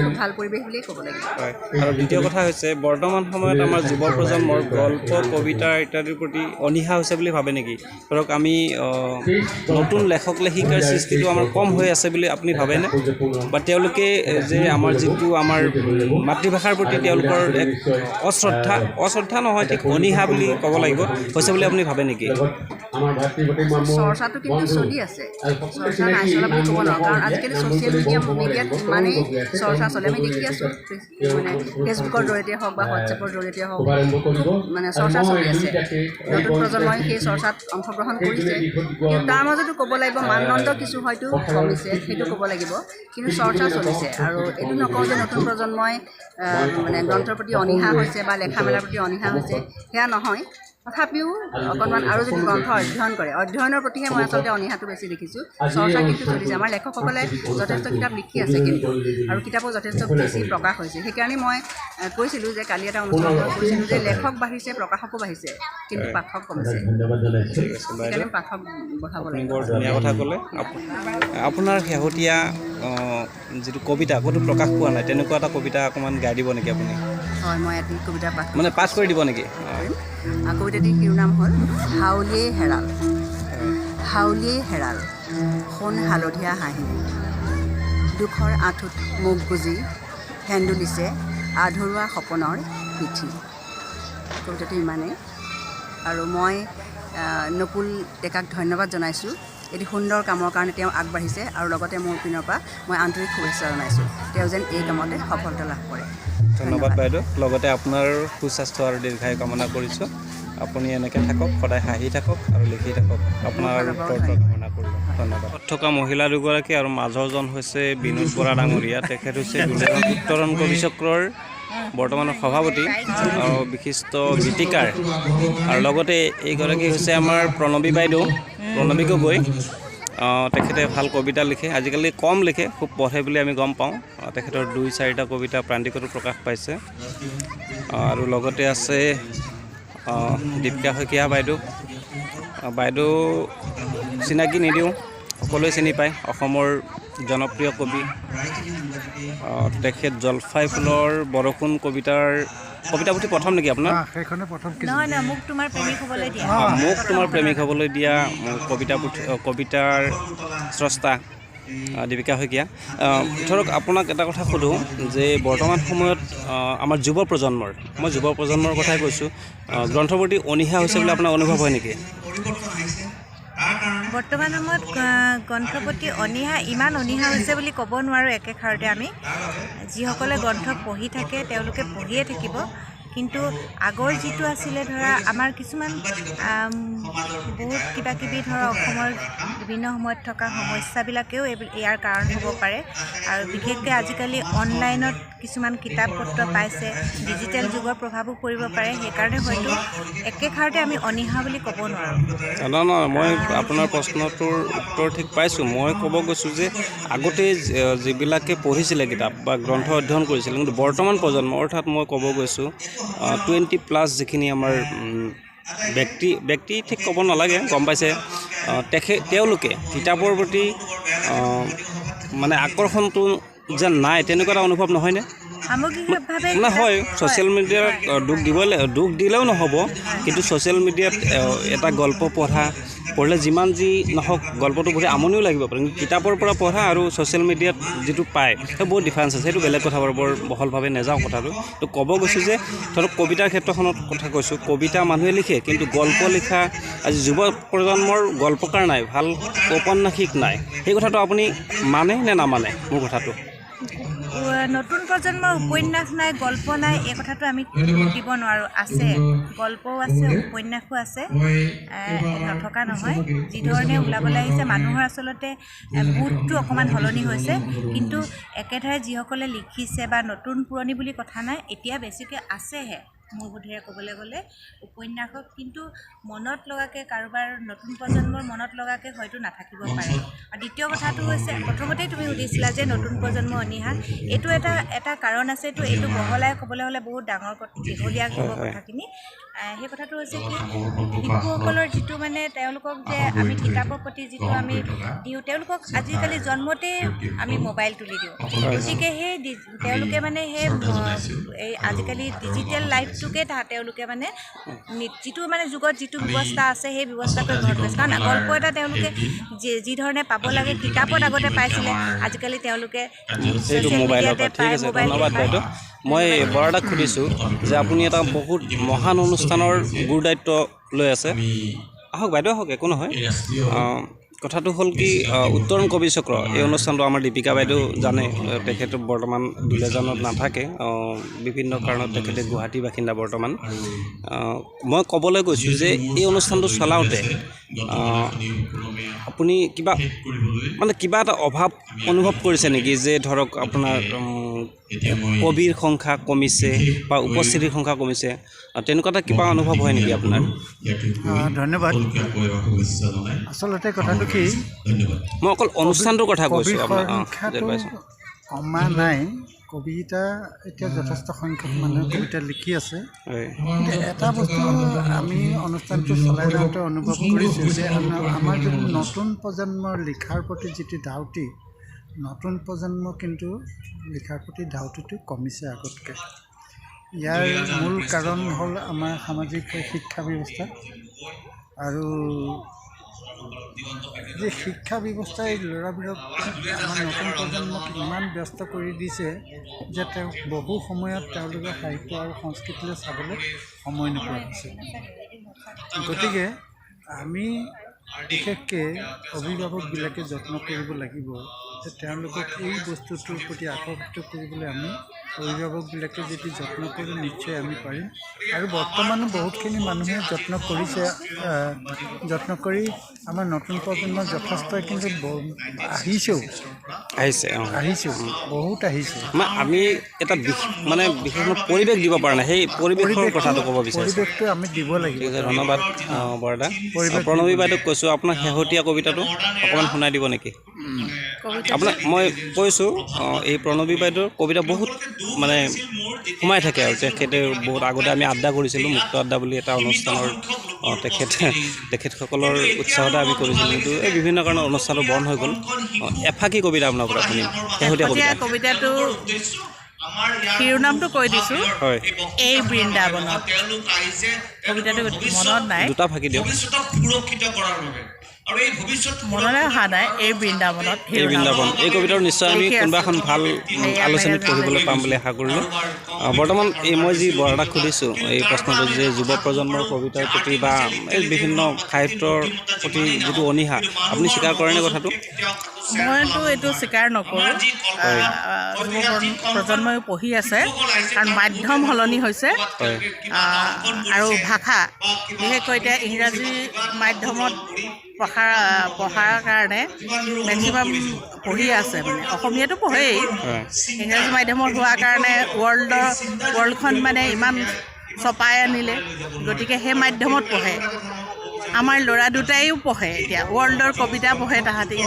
খুব ভাল পৰিৱেশ বুলিয়েই ক'ব লাগিব। হয়। আৰু দ্বিতীয় কথা হৈছে, বৰ্তমান সময়ত আমাৰ যুৱ প্ৰজন্মৰ গল্প, কবিতা ইত্যাদিৰ প্ৰতি অনীহা হৈছে বুলি ভাবে নেকি? ধৰক আমি নতুন লেখক লেখিকাৰ সৃষ্টিটো আমাৰ কম হৈ আছে বুলি আপুনি ভাবেনে? বা তেওঁলোকে যে আমাৰ যিটো আমাৰ মাতৃভাষাৰ প্ৰতি তেওঁলোকৰ এক অশ্ৰদ্ধা নহয়, ঠিক অনীহা বুলি ক'ব লাগিব, হৈছে বুলি আপুনি ভাবে নেকি? চৰ্চাটো কিন্তু চলি আছে, চৰ্চা নাই চলা বুলি ক'ব নোৱাৰোঁ। কাৰণ আজিকালি ছ'চিয়েল মিডিয়াত ইমানেই চৰ্চা চলে, আমি দেখি আছোঁ, মানে ফেচবুকৰ জৰিয়তে হওক বা হোৱাটছএপৰ জৰিয়তে হওক, মানে চৰ্চা চলি আছে। নতুন প্ৰজন্মই সেই চৰ্চাত অংশগ্ৰহণ কৰিছে। কিন্তু তাৰ মাজতো ক'ব লাগিব মানদণ্ড কিছু হয়তো কমিছে, সেইটো ক'ব লাগিব। কিন্তু চৰ্চা চলিছে। আৰু এইটো নকওঁ যে নতুন প্ৰজন্মই মানে গ্ৰন্থৰ প্ৰতি অনীহা হৈছে বা লেখা মেলাৰ প্ৰতি অনীহা হৈছে, সেয়া নহয়। তথাপিও অকণমান আৰু যদি গ্ৰন্থ অধ্যয়ন কৰে, অধ্যয়নৰ প্ৰতিহে মই আচলতে অনীহাটো বেছি দেখিছোঁ। চৰ্চা কিন্তু চলিছে, আমাৰ লেখকসকলে যথেষ্ট কিতাপ লিখি আছে কিন্তু, আৰু কিতাপো যথেষ্ট বেছি প্ৰকাশ হৈছে। সেইকাৰণে মই কৈছিলোঁ যে কালি এটা অনুষ্ঠানত কৈছিলোঁ যে লেখক বাঢ়িছে, প্ৰকাশকো বাঢ়িছে, কিন্তু পাঠক কমিছে। সেইকাৰণে পাঠক বঢ়াব লাগিব। বৰ ধুনীয়া কথা ক'লে। আপোনাৰ শেহতীয়া যিটো কবিতা ক'তো প্ৰকাশ পোৱা নাই, তেনেকুৱা এটা কবিতা অকণমান গাই দিব নেকি আপুনি? হয়, মই এটি কবিতা পাঠ মানে পাঠ কৰি দিব নেকি? কবিতাটিৰ শিৰোনাম হ'ল হাউলিয়েই হেৰাল। হাউলিয়েই হেৰাল সোণ হালধীয়া হাঁহি, দুখৰ আঁঠুত মুখ গুজি হেন্দুলিছে আধৰুৱা সপোনৰ পিঠি। কবিতাটো ইমানেই। আৰু মই নকুল ডেকাক ধন্যবাদ জনাইছোঁ, এটি সুন্দৰ কামৰ কাৰণে তেওঁ আগবাঢ়িছে। আৰু লগতে মোৰ পিনৰ পৰা মই আন্তৰিক শুভেচ্ছা জনাইছোঁ, তেওঁ যেন এই কামতে সফলতা লাভ কৰে। ধন্যবাদ বাইদেউ। লগতে আপোনাৰ সুস্বাস্থ্য আৰু দীৰ্ঘায়ু কামনা কৰিছোঁ। আপুনি এনেকৈ থাকক, সদায় হাঁহি থাকক আৰু লিখি থাকক। আপোনাৰ উত্তৰটো কামনা কৰিলোঁ। ধন্যবাদ। থকা মহিলা দুগৰাকী আৰু মাজৰজন হৈছে বিনোদ বৰা ডাঙৰীয়া। তেখেত হৈছে উত্তৰণ কবি চক্ৰৰ বৰ্তমানৰ সভাপতি আৰু বিশিষ্ট গীতিকাৰ। আৰু লগতে এইগৰাকী হৈছে আমাৰ প্ৰণৱী বাইদেউ, প্ৰণৱী গগৈ। তেখেতে ভাল কবিতা লিখে, আজিকালি কম লিখে, খুব পঢ়ে বুলি আমি গম পাওঁ। তেখেতৰ 2-4টা কবিতা প্ৰান্তিকতো প্ৰকাশ পাইছে। আৰু লগতে আছে দীপিকা শইকীয়া বাইদেউ। বাইদেউ চিনাকি নিদিওঁ, সকলোৱে চিনি পায়, অসমৰ জনপ্ৰিয় কবি। তেখেত জলফাই ফুলৰ বৰষুণ কবিতাৰ কবিতা পুথি প্ৰথম নেকি আপোনাৰ? মোক তোমাৰ প্ৰেমিক হ'বলৈ দিয়া, মোক তোমাৰ প্ৰেমিক হ'বলৈ দিয়া কবিতা পুথি, কবিতাৰ স্ৰষ্টা দীপিকা শইকীয়া। ধৰক আপোনাক এটা কথা সোধোঁ যে বৰ্তমান সময়ত আমাৰ যুৱ প্ৰজন্মৰ, মই যুৱ প্ৰজন্মৰ কথাই কৈছোঁ, গ্ৰন্থৰ প্ৰতি অনীহা হৈছে বুলি আপোনাৰ অনুভৱ হয় নেকি? বৰ্তমান সময়ত গ্ৰন্থৰ প্ৰতি অনীহা ইমান অনীহা হৈছে বুলি ক'ব নোৱাৰোঁ একেষাৰতে। আমি যিসকলে গ্ৰন্থ পঢ়ি থাকে তেওঁলোকে পঢ়িয়ে থাকিব, কিন্তু আগৰ যিটো আছিলে ধৰা আমাৰ কিছুমান বহুত কিবা কিবি ধৰা অসমৰ বিভিন্ন সময়ত থকা সমস্যাবিলাকেও ইয়াৰ কাৰণ হ'ব পাৰে। আৰু বিশেষকৈ আজিকালি অনলাইনত কিছুমান কিতাপ পত্ৰ পাইছে, ডিজিটেল যুগৰ প্ৰভাৱো পৰিব পাৰে। সেইকাৰণে হয়তো একেষাৰতে আমি অনীহা বুলি ক'ব নোৱাৰোঁ। নহয় নহয়, মই আপোনাৰ প্ৰশ্নটোৰ উত্তৰ ঠিক পাইছোঁ। মই ক'ব গৈছোঁ যে আগতে যিবিলাকে পঢ়িছিলে কিতাপ বা গ্ৰন্থ অধ্যয়ন কৰিছিলে, কিন্তু বৰ্তমান প্ৰজন্ম, অৰ্থাৎ মই ক'ব গৈছোঁ 20+ যিখিনি আমাৰ ব্যক্তি ঠিক ক'ব নালাগে, গম পাইছে, তেওঁলোকে কিতাপৰ প্ৰতি মানে আকৰ্ষণটো যেন নাই, তেনেকুৱা এটা অনুভৱ নহয়নে? সামগ্ৰিকভাৱে মানে কিতাপ হয়, ছ'চিয়েল মিডিয়াত দুখ দিবই, দুখ দিলেও নহ'ব, কিন্তু ছ'চিয়েল মিডিয়াত এটা গল্প পঢ়িলে যিমান যি নহওক গল্পটো পঢ়ি আমনিও লাগিব পাৰে, কিন্তু কিতাপৰ পৰা পঢ়া আৰু ছ'চিয়েল মিডিয়াত যিটো পায় সেই বহুত ডিফাৰেঞ্চ আছে। সেইটো বেলেগ কথা বাৰু, বৰ বহলভাৱে নাযাওঁ কথাটো। তো ক'ব গৈছোঁ যে ধৰক কবিতাৰ ক্ষেত্ৰখনত কথা কৈছোঁ, কবিতা মানুহে লিখে, কিন্তু গল্প লিখা আজি যুৱ প্ৰজন্মৰ গল্পকাৰ নাই, ভাল ঔপন্যাসিক নাই। সেই কথাটো আপুনি মানে নে নামানে মোৰ কথাটো? নতুন প্ৰজন্মৰ উপন্যাস নাই, গল্প নাই, এই কথাটো আমি দিব নোৱাৰোঁ। আছে, গল্পও আছে, উপন্যাসো আছে, নথকা নহয়। যিধৰণে ওলাবলৈ আহিছে মানুহৰ আচলতে বোধটো অকণমান সলনি হৈছে, কিন্তু একেধাৰে যিসকলে লিখিছে বা নতুন পুৰণি বুলি কথা নাই, এতিয়া বেছিকৈ আছেহে মোৰ বোধেৰে ক'বলৈ গ'লে উপন্যাসক, কিন্তু মনত লগাকৈ কাৰোবাৰ নতুন প্ৰজন্মৰ মনত লগাকৈ হয়তো নাথাকিব পাৰে। আৰু দ্বিতীয় কথাটো হৈছে, প্ৰথমতেই তুমি সুধিছিলা যে নতুন প্ৰজন্ম অনীহা, এইটো এটা এটা কাৰণ আছে। এইটো বহলাই ক'বলৈ হ'লে বহুত ডাঙৰ দীঘলীয়া হ'ব কথাখিনি। সেই কথাটো হৈছে কি, শিশুসকলৰ যিটো মানে তেওঁলোকক যে আমি কিতাপৰ প্ৰতি যিটো আমি দিওঁ, তেওঁলোকক আজিকালি জন্মতেই আমি মোবাইল তুলি দিওঁ, গতিকে সেই তেওঁলোকে মানে সেই এই আজিকালি ডিজিটেল লাইফটোকে তেওঁলোকে মানে যিটো মানে যুগত যিটো ব্যৱস্থা আছে সেই ব্যৱস্থাটোৱে গ্ৰহণ কৰিছে। কাৰণ গল্প এটা তেওঁলোকে যি ধৰণে পাব লাগে কিতাপত আগতে পাইছিলে, আজিকালি তেওঁলোকে সেইটো মোবাইলৰ পৰা। ঠিক আছে, ধন্যবাদ বাইদেউ। মই বৰাদাক সুধিছোঁ যে আপুনি এটা বহুত মহান অনুষ্ঠানৰ গুৰু দায়িত্ব লৈ আছে। আহক বাইদেউ, আহক, একো নহয়। কথাটো হ'ল কি, উত্তৰণ কবি চক্ৰ এই অনুষ্ঠানটো আমাৰ দীপিকা বাইদেউ জানে, তেখেত বৰ্তমান দুলীয়াজানত নাথাকে, বিভিন্ন কাৰণত তেখেতে গুৱাহাটীৰ বাসিন্দা বৰ্তমান। মই ক'বলৈ গৈছোঁ যে এই অনুষ্ঠানটো চলাওঁতে আপুনি কিবা মানে কিবা এটা অভাৱ অনুভৱ কৰিছে নেকি, যে ধৰক আপোনাৰ কবিৰ সংখ্যা কমিছে বা উপস্থিতিৰ সংখ্যা কমিছে, তেনেকুৱা এটা কিবা অনুভৱ হয় নেকি আপোনাৰ? ধন্যবাদ। আচলতে কথাটো কি, মই অকল অনুষ্ঠানটোৰ কথা কৈছোঁ। কমা নাই, কবিতা এতিয়া যথেষ্ট সংখ্যক মানুহে কবিতা লিখি আছে। কিন্তু এটা বস্তু আমি অনুষ্ঠানটো চলাই যাওঁতে অনুভৱ কৰিছোঁ যে আমাৰ যিটো নতুন প্ৰজন্মৰ লিখাৰ প্ৰতি যিটো ধাউতি, নতুন প্ৰজন্ম কিন্তু লিখাৰ প্ৰতি ধাউতিটো কমিছে আগতকৈ। ইয়াৰ মূল কাৰণ হ'ল আমাৰ সামাজিক শিক্ষা ব্যৱস্থা, আৰু যে শিক্ষা ব্যৱস্থাই ল'ৰাবোৰক আমাৰ নতুন প্ৰজন্মক ইমান ব্যস্ত কৰি দিছে যে তেওঁক বহু সময়ত তেওঁলোকে সাহিত্য আৰু সংস্কৃতিলৈ চাবলৈ সময় নোপোৱা হৈছে। গতিকে আমি বিশেষকৈ অভিভাৱকবিলাকে যত্ন কৰিব লাগিব যে তেওঁলোকক এই বস্তুটোৰ প্ৰতি আকৰ্ষিত কৰিবলৈ আমি অভিভাৱকবিলাকে যদি যত্ন কৰোঁ নিশ্চয় আমি পাৰিম। আৰু বৰ্তমানো বহুতখিনি মানুহে যত্ন কৰিছে, যত্ন কৰি আমাৰ নতুন প্ৰজন্ম যথেষ্ট কিন্তু আহিছেও, আহিছেও, বহুত আহিছে। আমি এটা মানে বিশেষ পৰিৱেশ দিব পৰা নাই, সেই পৰিৱেশৰ কথাটো ক'ব বিচাৰিছোঁ। পৰিৱেশটো আমি দিব লাগিব। ঠিক আছে, ধন্যবাদ বৰদা। প্ৰণৱী বাইদেউক কৈছোঁ, আপোনাৰ শেহতীয়া কবিতাটো অকণমান শুনাই দিব নেকি? আপোনাক মই কৈছোঁ, এই প্ৰণৱী বাইদেউৰ কবিতা বহুত মানে সোমাই থাকে, আৰু তেখেতে বহুত আগতে আমি আড্ডা কৰিছিলোঁ, মুক্ত আড্ডা বুলি এটা অনুষ্ঠানৰ তেখেতসকলৰ উৎসাহতে আমি কৰিছিলোঁ, কিন্তু এই বিভিন্ন কাৰণত অনুষ্ঠানটো বন্ধ হৈ গ'ল। এফাকি কবিতা আপোনাৰ পৰা শুনিম, শেহতীয়া কবিতা। কবিতাটো শিৰোনামটো কৈ দিছোঁ, এই বৃন্দাবনত। কবিতাটো মনত নাই, দুটা ফাঁকি দিয়ক। মনলৈ অহা নাই। এই বৃন্দাবনত, এই বৃন্দাবন, এই কবিতাৰ নিশ্চয় আমি কোনোবা এখন ভাল আলোচনীত পঢ়িবলৈ পাম বুলি আশা কৰিলোঁ। বৰ্তমান এই মই যি বৰাদাক সুধিছোঁ এই প্ৰশ্নটো যে যুৱ প্ৰজন্মৰ কবিতাৰ প্ৰতি বা এই বিভিন্ন সাহিত্যৰ প্ৰতি যিটো অনীহা, আপুনি স্বীকাৰ কৰেনে কথাটো? মইতো এইটো স্বীকাৰ নকৰোঁ। যুৱ প্ৰজন্ময়ো পঢ়ি আছে, কাৰণ মাধ্যম সলনি হৈছে আৰু ভাষা বিশেষকৈ এতিয়া ইংৰাজী মাধ্যমত পঢ়াৰ কাৰণে মেক্সিমাম পঢ়ি আছে, মানে অসমীয়াটো পঢ়েই, ইংৰাজী মাধ্যমত হোৱাৰ কাৰণে ৱৰ্ল্ডখন মানে ইমান চপাই আনিলে, গতিকে সেই মাধ্যমত পঢ়ে। আমাৰ ল'ৰা দুটাইও পঢ়ে এতিয়া, ৱৰ্ল্ডৰ কবিতা পঢ়ে তাহাঁতি।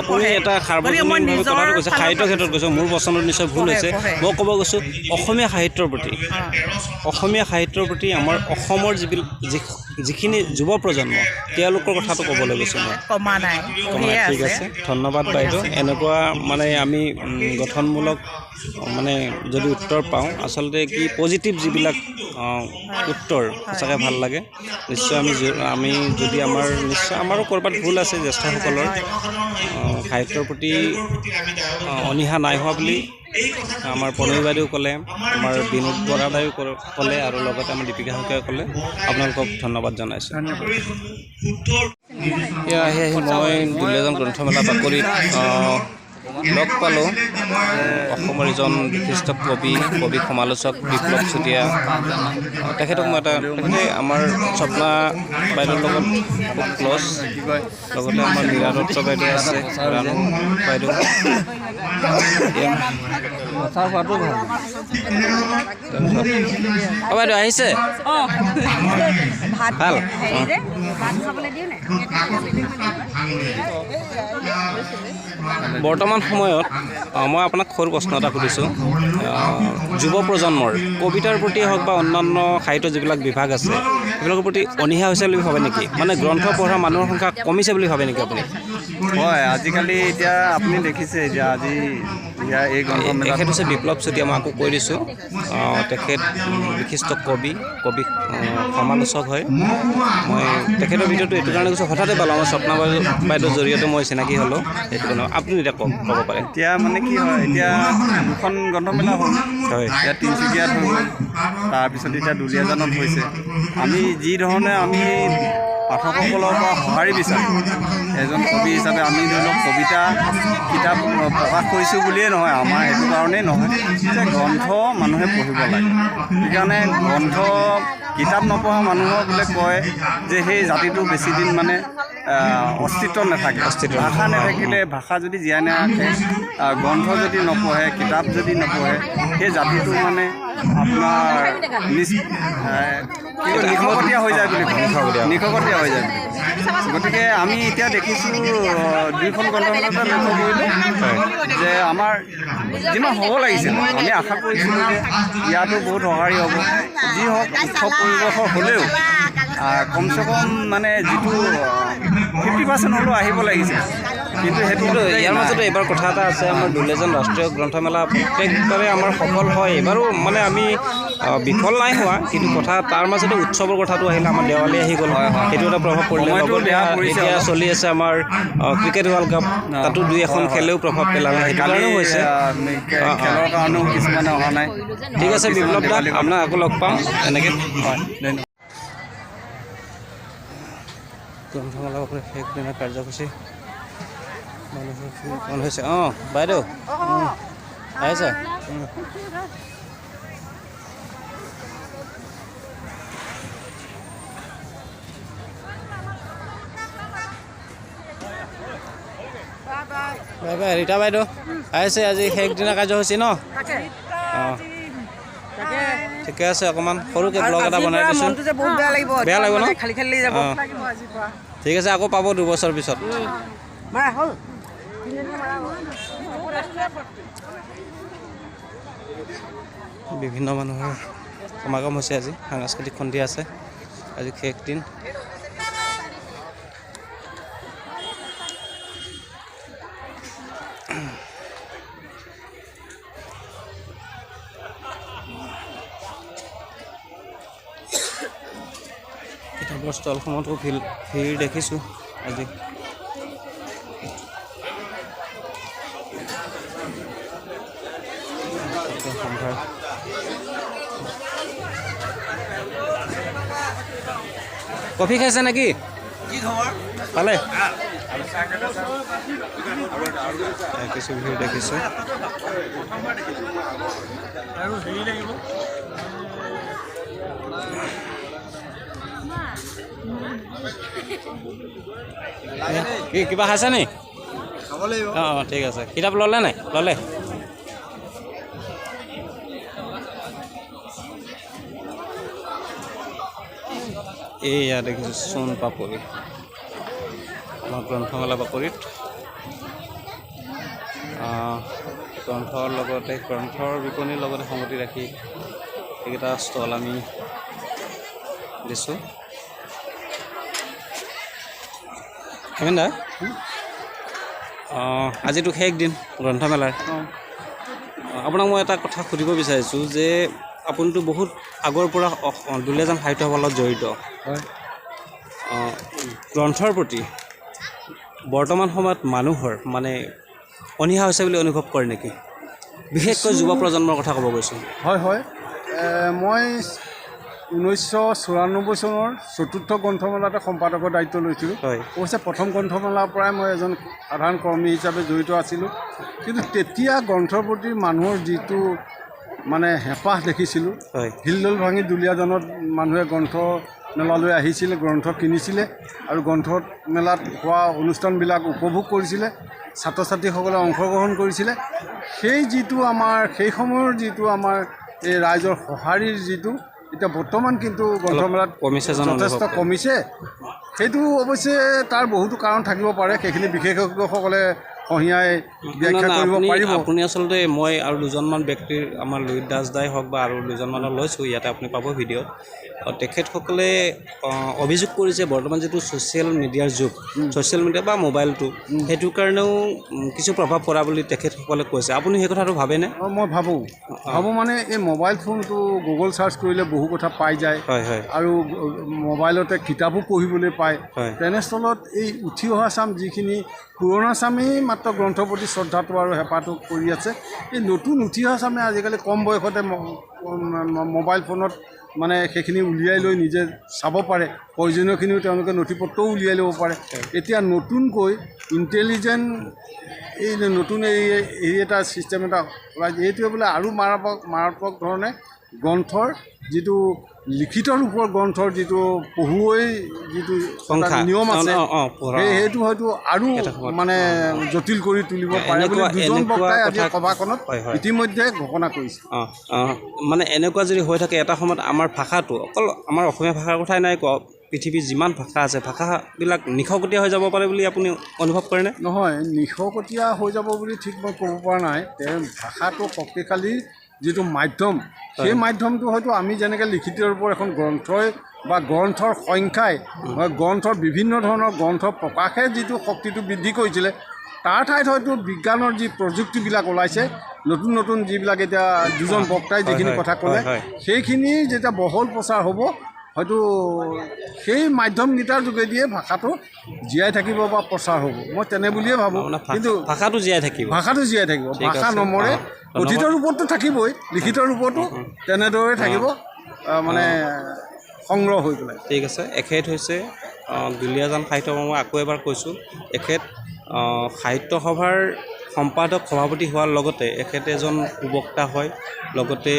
আপুনি এটা সাৰ্বজনীনভাৱে কথাটো কৈছে, সাহিত্যৰ ক্ষেত্ৰত কৈছোঁ, মোৰ প্ৰশ্নটো নিশ্চয় ভুল হৈছে। মই ক'ব গৈছোঁ অসমীয়া সাহিত্যৰ প্ৰতি, অসমীয়া সাহিত্যৰ প্ৰতি আমাৰ অসমৰ যিবিলাক যিখিনি যুৱ প্ৰজন্ম, তেওঁলোকৰ কথাটো ক'বলৈ গৈছোঁ মই। কমা নাই, কমা পঢ়িয়ে ঠিক আছে। আছে, ধন্যবাদ পঢ়ি বাইদেউ। আছে। এনেকুৱা মানে আমি গঠনমূলক মানে যদি উত্তৰ পাওঁ, আচলতে কি পজিটিভ যিবিলাক উত্তৰ, সঁচাকৈ ভাল লাগে। নিশ্চয় আমি যদি আমাৰ নিশ্চয় আমাৰো ক'ৰবাত ভুল আছে জ্যেষ্ঠসকলৰ, সাহিত্যৰ প্ৰতি অনীহা নাই হোৱা বুলি আমাৰ প্ৰণয় বাইদেউ ক'লে, আমাৰ বিনোদ বৰা দায়ো ক'লে আৰু লগতে আমাৰ দীপিকা শইকীয়াই ক'লে। আপোনালোকক ধন্যবাদ জনাইছোঁ। এয়া আহি আহি মই দুলীয়াজান গ্ৰন্থমেলা বাকৰিত লগ পালোঁ অসমৰ এজন বিশিষ্ট কবি, কবি সমালোচক বিপ্লৱ চুতীয়া। তেখেতক মই এটা, তেখেতে আমাৰ স্বপ্না বাইদেউৰ লগত খুব ক্ল'জ, লগতে আমাৰ মীৰা দত্ত বাইদেউ আছে, ৰাণু বাইদেউ। অ বাইদেউ আহিছে, ভাল। বৰ্তমান সময়ত মই আপোনাক সৰু প্ৰশ্ন এটা সুধিছোঁ। যুৱ প্ৰজন্মৰ কবিতাৰ প্ৰতি হওক বা অন্যান্য সাহিত্য যিবিলাক বিভাগ আছে, সেইবিলাকৰ প্ৰতি অনীহা হৈছে বুলি ভাবে নেকি? মানে গ্ৰন্থ পঢ়া মানুহৰ সংখ্যা কমিছে বুলি ভাবে নেকি আপুনি? হয়, আজিকালি এতিয়া আপুনি দেখিছে এতিয়া আজি ইয়াৰ এই গ্ৰন্থমেলাত তেখেত হৈছে বিপ্লৱ চুতীয়া, মই আকৌ কৈ দিছোঁ। তেখেত বিশিষ্ট কবি, কবি সমালোচক হয়। মই তেখেতৰ ভিডিঅ'টো এইটো কাৰণে কৈছোঁ, হঠাতে পালোঁ, আমাৰ স্বপ্না বাইদেউৰ জৰিয়তে মই চিনাকি হ'লোঁ, সেইটো কাৰণে আপুনি এতিয়া ক'ব পাৰে। এতিয়া মানে কি হয়, এতিয়া দুখন গ্ৰন্থমেলা হ'ল, হয়, এতিয়া তিনিচুকীয়াত হৈ গ'ল, তাৰপিছত এতিয়া দুলীয়াজানত হৈছে। আমি যি ধৰণে আমি পাঠকসকলৰ পৰা সঁহাৰি বিচাৰোঁ, এজন কবি হিচাপে আমি ধৰি লওক কবিতা কিতাপ প্ৰকাশ কৰিছোঁ বুলিয়ে নহয়, আমাৰ সেইটো কাৰণেই নহয় যে গ্ৰন্থ মানুহে পঢ়িব লাগে। সেইকাৰণে গ্ৰন্থ কিতাপ নপঢ়া মানুহক বোলে কয় যে সেই জাতিটো বেছিদিন মানে অস্তিত্ব নাথাকে। ভাষা নাথাকিলে, ভাষা যদি জীয়াই নাৰাখে, গ্ৰন্থ যদি নপঢ়ে, কিতাপ যদি নপঢ়ে, সেই জাতিটো মানে আপোনাৰ নিশকতীয়া হৈ যায় বুলি কয়, নিশকতীয়া হৈ যায় বুলি কয়। গতিকে আমি এতিয়া দেখিছোঁ দুইখন গ্ৰন্থমেলাতে লক্ষ্য কৰিলোঁ যে আমাৰ যিমান হ'ব লাগিছিল, আমি আশা কৰিছিলোঁ যে ইয়াতো বহুত সঁহাৰি হ'ব। যি হওক উৎসৱ পৰিৱেশৰ হ'লেও কমচে কম মানে যিটো 50% হ'লেও আহিব লাগিছিল, কিন্তু সেইটো ইয়াৰ মাজতে এইবাৰ কথা এটা আছে, আমাৰ দুলীয়াজান ৰাষ্ট্ৰীয় গ্ৰন্থমেলা প্ৰত্যেকবাৰে আমাৰ সফল হয়, এইবাৰো মানে আমি বিফল নাই হোৱা, কিন্তু কথা তাৰ মাজতে উৎসৱৰ কথাটো আহিলে, আমাৰ দেৱালী আহি গ'ল, সেইটো এটা প্ৰভাৱ পৰিলে। লগতে এতিয়া চলি আছে আমাৰ ক্ৰিকেট ৱৰ্ল্ড কাপ, তাতো দুই এখন খেলেও প্ৰভাৱ পেলালে, সেইটো কাৰণেও হৈছে, খেলৰ কাৰণেও কিছুমানে অহা নাই। ঠিক আছে বিপ্লৱ দা, আপোনাক আকৌ লগ পাম এনেকৈ। হয়, ধন্যবাদ। গ্ৰন্থমেলা শেষ দিনাৰ কাৰ্যসূচী, মানুহৰ ভিৰ হৈছে। অঁ বাইদেউ আহিছে। বাই বাই ৰীতা বাইদেউ আহিছে। আজি শেষ দিনা কাৰ্যসূচী ন? অঁ ঠিকে আছে, অকণমান সৰুকৈ ব্লগ এটা বনাই দিছোঁ। বেয়া লাগিব ন? অঁ ঠিক আছে, আকৌ পাব 2 বছৰ পিছত। বিভিন্ন মানুহৰ সমাগম হৈছে আজি, সাংস্কৃতিক সন্ধিয়া আছে, আজি শেষ দিন। কিতাপৰ ষ্টলসমূহতো ভিৰ ভিৰ দেখিছোঁ আজি। সম্ভাৰ কফি খাইছে নেকি? পালে কিছু ভিৰ দেখিছোঁ। কি কিবা খাইছে নি? অঁ অঁ ঠিক আছে। কিতাপ ল'লে নাই? ল'লে। এইয়া দেখিছোঁ সোণ পাপৰি, আমাৰ গ্ৰন্থমেলা বাকৰিত গ্ৰন্থৰ লগতে গ্ৰন্থৰ বিপণীৰ লগতে সংগতি ৰাখি এইকেইটা ষ্টল আমি দিছোঁ। হেমেন দা, আজিতো শেষ দিন গ্ৰন্থমেলাৰ। আপোনাক মই এটা কথা সুধিব বিচাৰিছোঁ যে আপুনিতো বহুত আগৰ পৰা দুলীয়াজান সাহিত্য সভাৰ লগত জড়িত। গ্ৰন্থৰ প্ৰতি বৰ্তমান সময়ত মানুহৰ মানে অনীহা হৈছে বুলি অনুভৱ কৰে নেকি? বিশেষকৈ যুৱ প্ৰজন্মৰ কথা ক'ব গৈছোঁ। হয় হয়, মই 1994 চনৰ চতুৰ্থ গ্ৰন্থমেলাতে সম্পাদকৰ দায়িত্ব লৈছিলোঁ। অৱশ্যে প্ৰথম গ্ৰন্থমেলাৰ পৰাই মই এজন সাধাৰণ কৰ্মী হিচাপে জড়িত আছিলোঁ। কিন্তু তেতিয়া গ্ৰন্থৰ প্ৰতি মানুহৰ যিটো মানে হেঁপাহ দেখিছিলোঁ, হিলদল ভাঙি দুলীয়াজানত মানুহে গ্ৰন্থ মেলালৈ আহিছিলে, গ্ৰন্থ কিনিছিলে আৰু গ্ৰন্থ মেলাত হোৱা অনুষ্ঠানবিলাক উপভোগ কৰিছিলে, ছাত্ৰ ছাত্ৰীসকলে অংশগ্ৰহণ কৰিছিলে। সেই যিটো আমাৰ সেই সময়ৰ যিটো আমাৰ এই ৰাইজৰ সঁহাৰিৰ যিটো এতিয়া বৰ্তমান কিন্তু গ্ৰন্থমেলাত যথেষ্ট কমিছে। সেইটো অৱশ্যে তাৰ বহুতো কাৰণ থাকিব পাৰে, সেইখিনি বিশেষজ্ঞসকলে সহিয়াই ব্যাখ্যা কৰিব পাৰিব। আপুনি আচলতে মই আৰু দুজনমান ব্যক্তিৰ, আমাৰ লুইত দাস দাই হওক বা আৰু দুজনমানৰ লৈছোঁ, ইয়াতে আপুনি পাব ভিডিঅ'ত। তেখেতসকলে অভিযোগ কৰিছে বৰ্তমান যিটো ছ'চিয়েল মিডিয়াৰ যুগ, ছ'চিয়েল মিডিয়া বা মোবাইলটো, সেইটো কাৰণেও কিছু প্ৰভাৱ পৰা বুলি তেখেতসকলে কৈছে। আপুনি সেই কথাটো ভাবেনে? মই ভাবোঁ। ভাবোঁ মানে এই মোবাইল ফোনটো গুগল চাৰ্চ কৰিলে বহু কথা পাই যায়। হয় হয়। আৰু মোবাইলতে কিতাপো পঢ়িবলৈ পায়। তেনেস্থলত এই উঠি অহা চাম যিখিনি পুৰণা চামেই মাত্ৰ গ্ৰন্থৰ প্ৰতি শ্ৰদ্ধাটো আৰু হেঁপাহটো কৰি আছে, এই নতুন উঠি অহা চামে আজিকালি কম বয়সতে মোবাইল ফোনত মানে সেইখিনি উলিয়াই লৈ নিজে চাব পাৰে, প্ৰয়োজনীয়খিনিও তেওঁলোকে নথি পত্ৰও উলিয়াই ল'ব পাৰে। এতিয়া নতুনকৈ ইণ্টেলিজেণ্ট এই নতুন এই এটা ছিষ্টেম এটা ওলাইছে, এইটোৱে বোলে আৰু মাৰাত্মক ধৰণে গ্ৰন্থৰ যিটো লিখিত ৰূপৰ গ্ৰন্থৰ যিটো পঢ়ুৱৈ যিটো নিয়ম আছে, সেইটো হয়তো আৰু মানে জটিল কৰি তুলিব পাৰে বুলি দুজন বক্তাই আজি সভাখনত ইতিমধ্যে ঘোষণা কৰিছে। মানে এনেকুৱা যদি হৈ থাকে এটা সময়ত আমাৰ ভাষাটো, অকল আমাৰ অসমীয়া ভাষাৰ কথাই নাই কোৱা, পৃথিৱীৰ যিমান ভাষা আছে ভাষাবিলাক নিশকতীয়া হৈ যাব পাৰে বুলি আপুনি অনুভৱ কৰেনে? নহয়, নিশকতীয়া হৈ যাব বুলি ঠিক মই ক'ব পৰা নাই। তেওঁ ভাষাটো শক্তিশালী যিটো মাধ্যম, সেই মাধ্যমটো হয়তো আমি যেনেকৈ লিখিত ৰূপৰ এখন গ্ৰন্থই বা গ্ৰন্থৰ সংখ্যাই বা গ্ৰন্থৰ বিভিন্ন ধৰণৰ গ্ৰন্থ প্ৰকাশে যিটো শক্তিটো বৃদ্ধি কৰিছিলে, তাৰ ঠাইত হয়তো বিজ্ঞানৰ যি প্ৰযুক্তিবিলাক ওলাইছে, নতুন নতুন যিবিলাক এতিয়া দুজন বক্তাই যিখিনি কথা ক'লে, সেইখিনি যেতিয়া বহল প্ৰচাৰ হ'ব, হয়তো সেই মাধ্যমকেইটাৰ যোগেদিয়ে ভাষাটো জীয়াই থাকিব বা প্ৰচাৰ হ'ব, মই তেনে বুলিয়ে ভাবোঁ। কিন্তু ভাষাটো জীয়াই থাকিব, ভাষাটো জীয়াই থাকিব, ভাষা নমৰে। কথিত ৰূপততো থাকিবই, লিখিত ৰূপতো তেনেদৰে থাকিব, মানে সংগ্ৰহ হৈ পেলাই। ঠিক আছে। এখেত হৈছে দুলীয়াজান সাহিত্য সভা, মই আকৌ এবাৰ কৈছোঁ, এখেত সাহিত্য সভাৰ সম্পাদক সভাপতি হোৱাৰ লগতে এখেত এজন সুবক্তা হয়, লগতে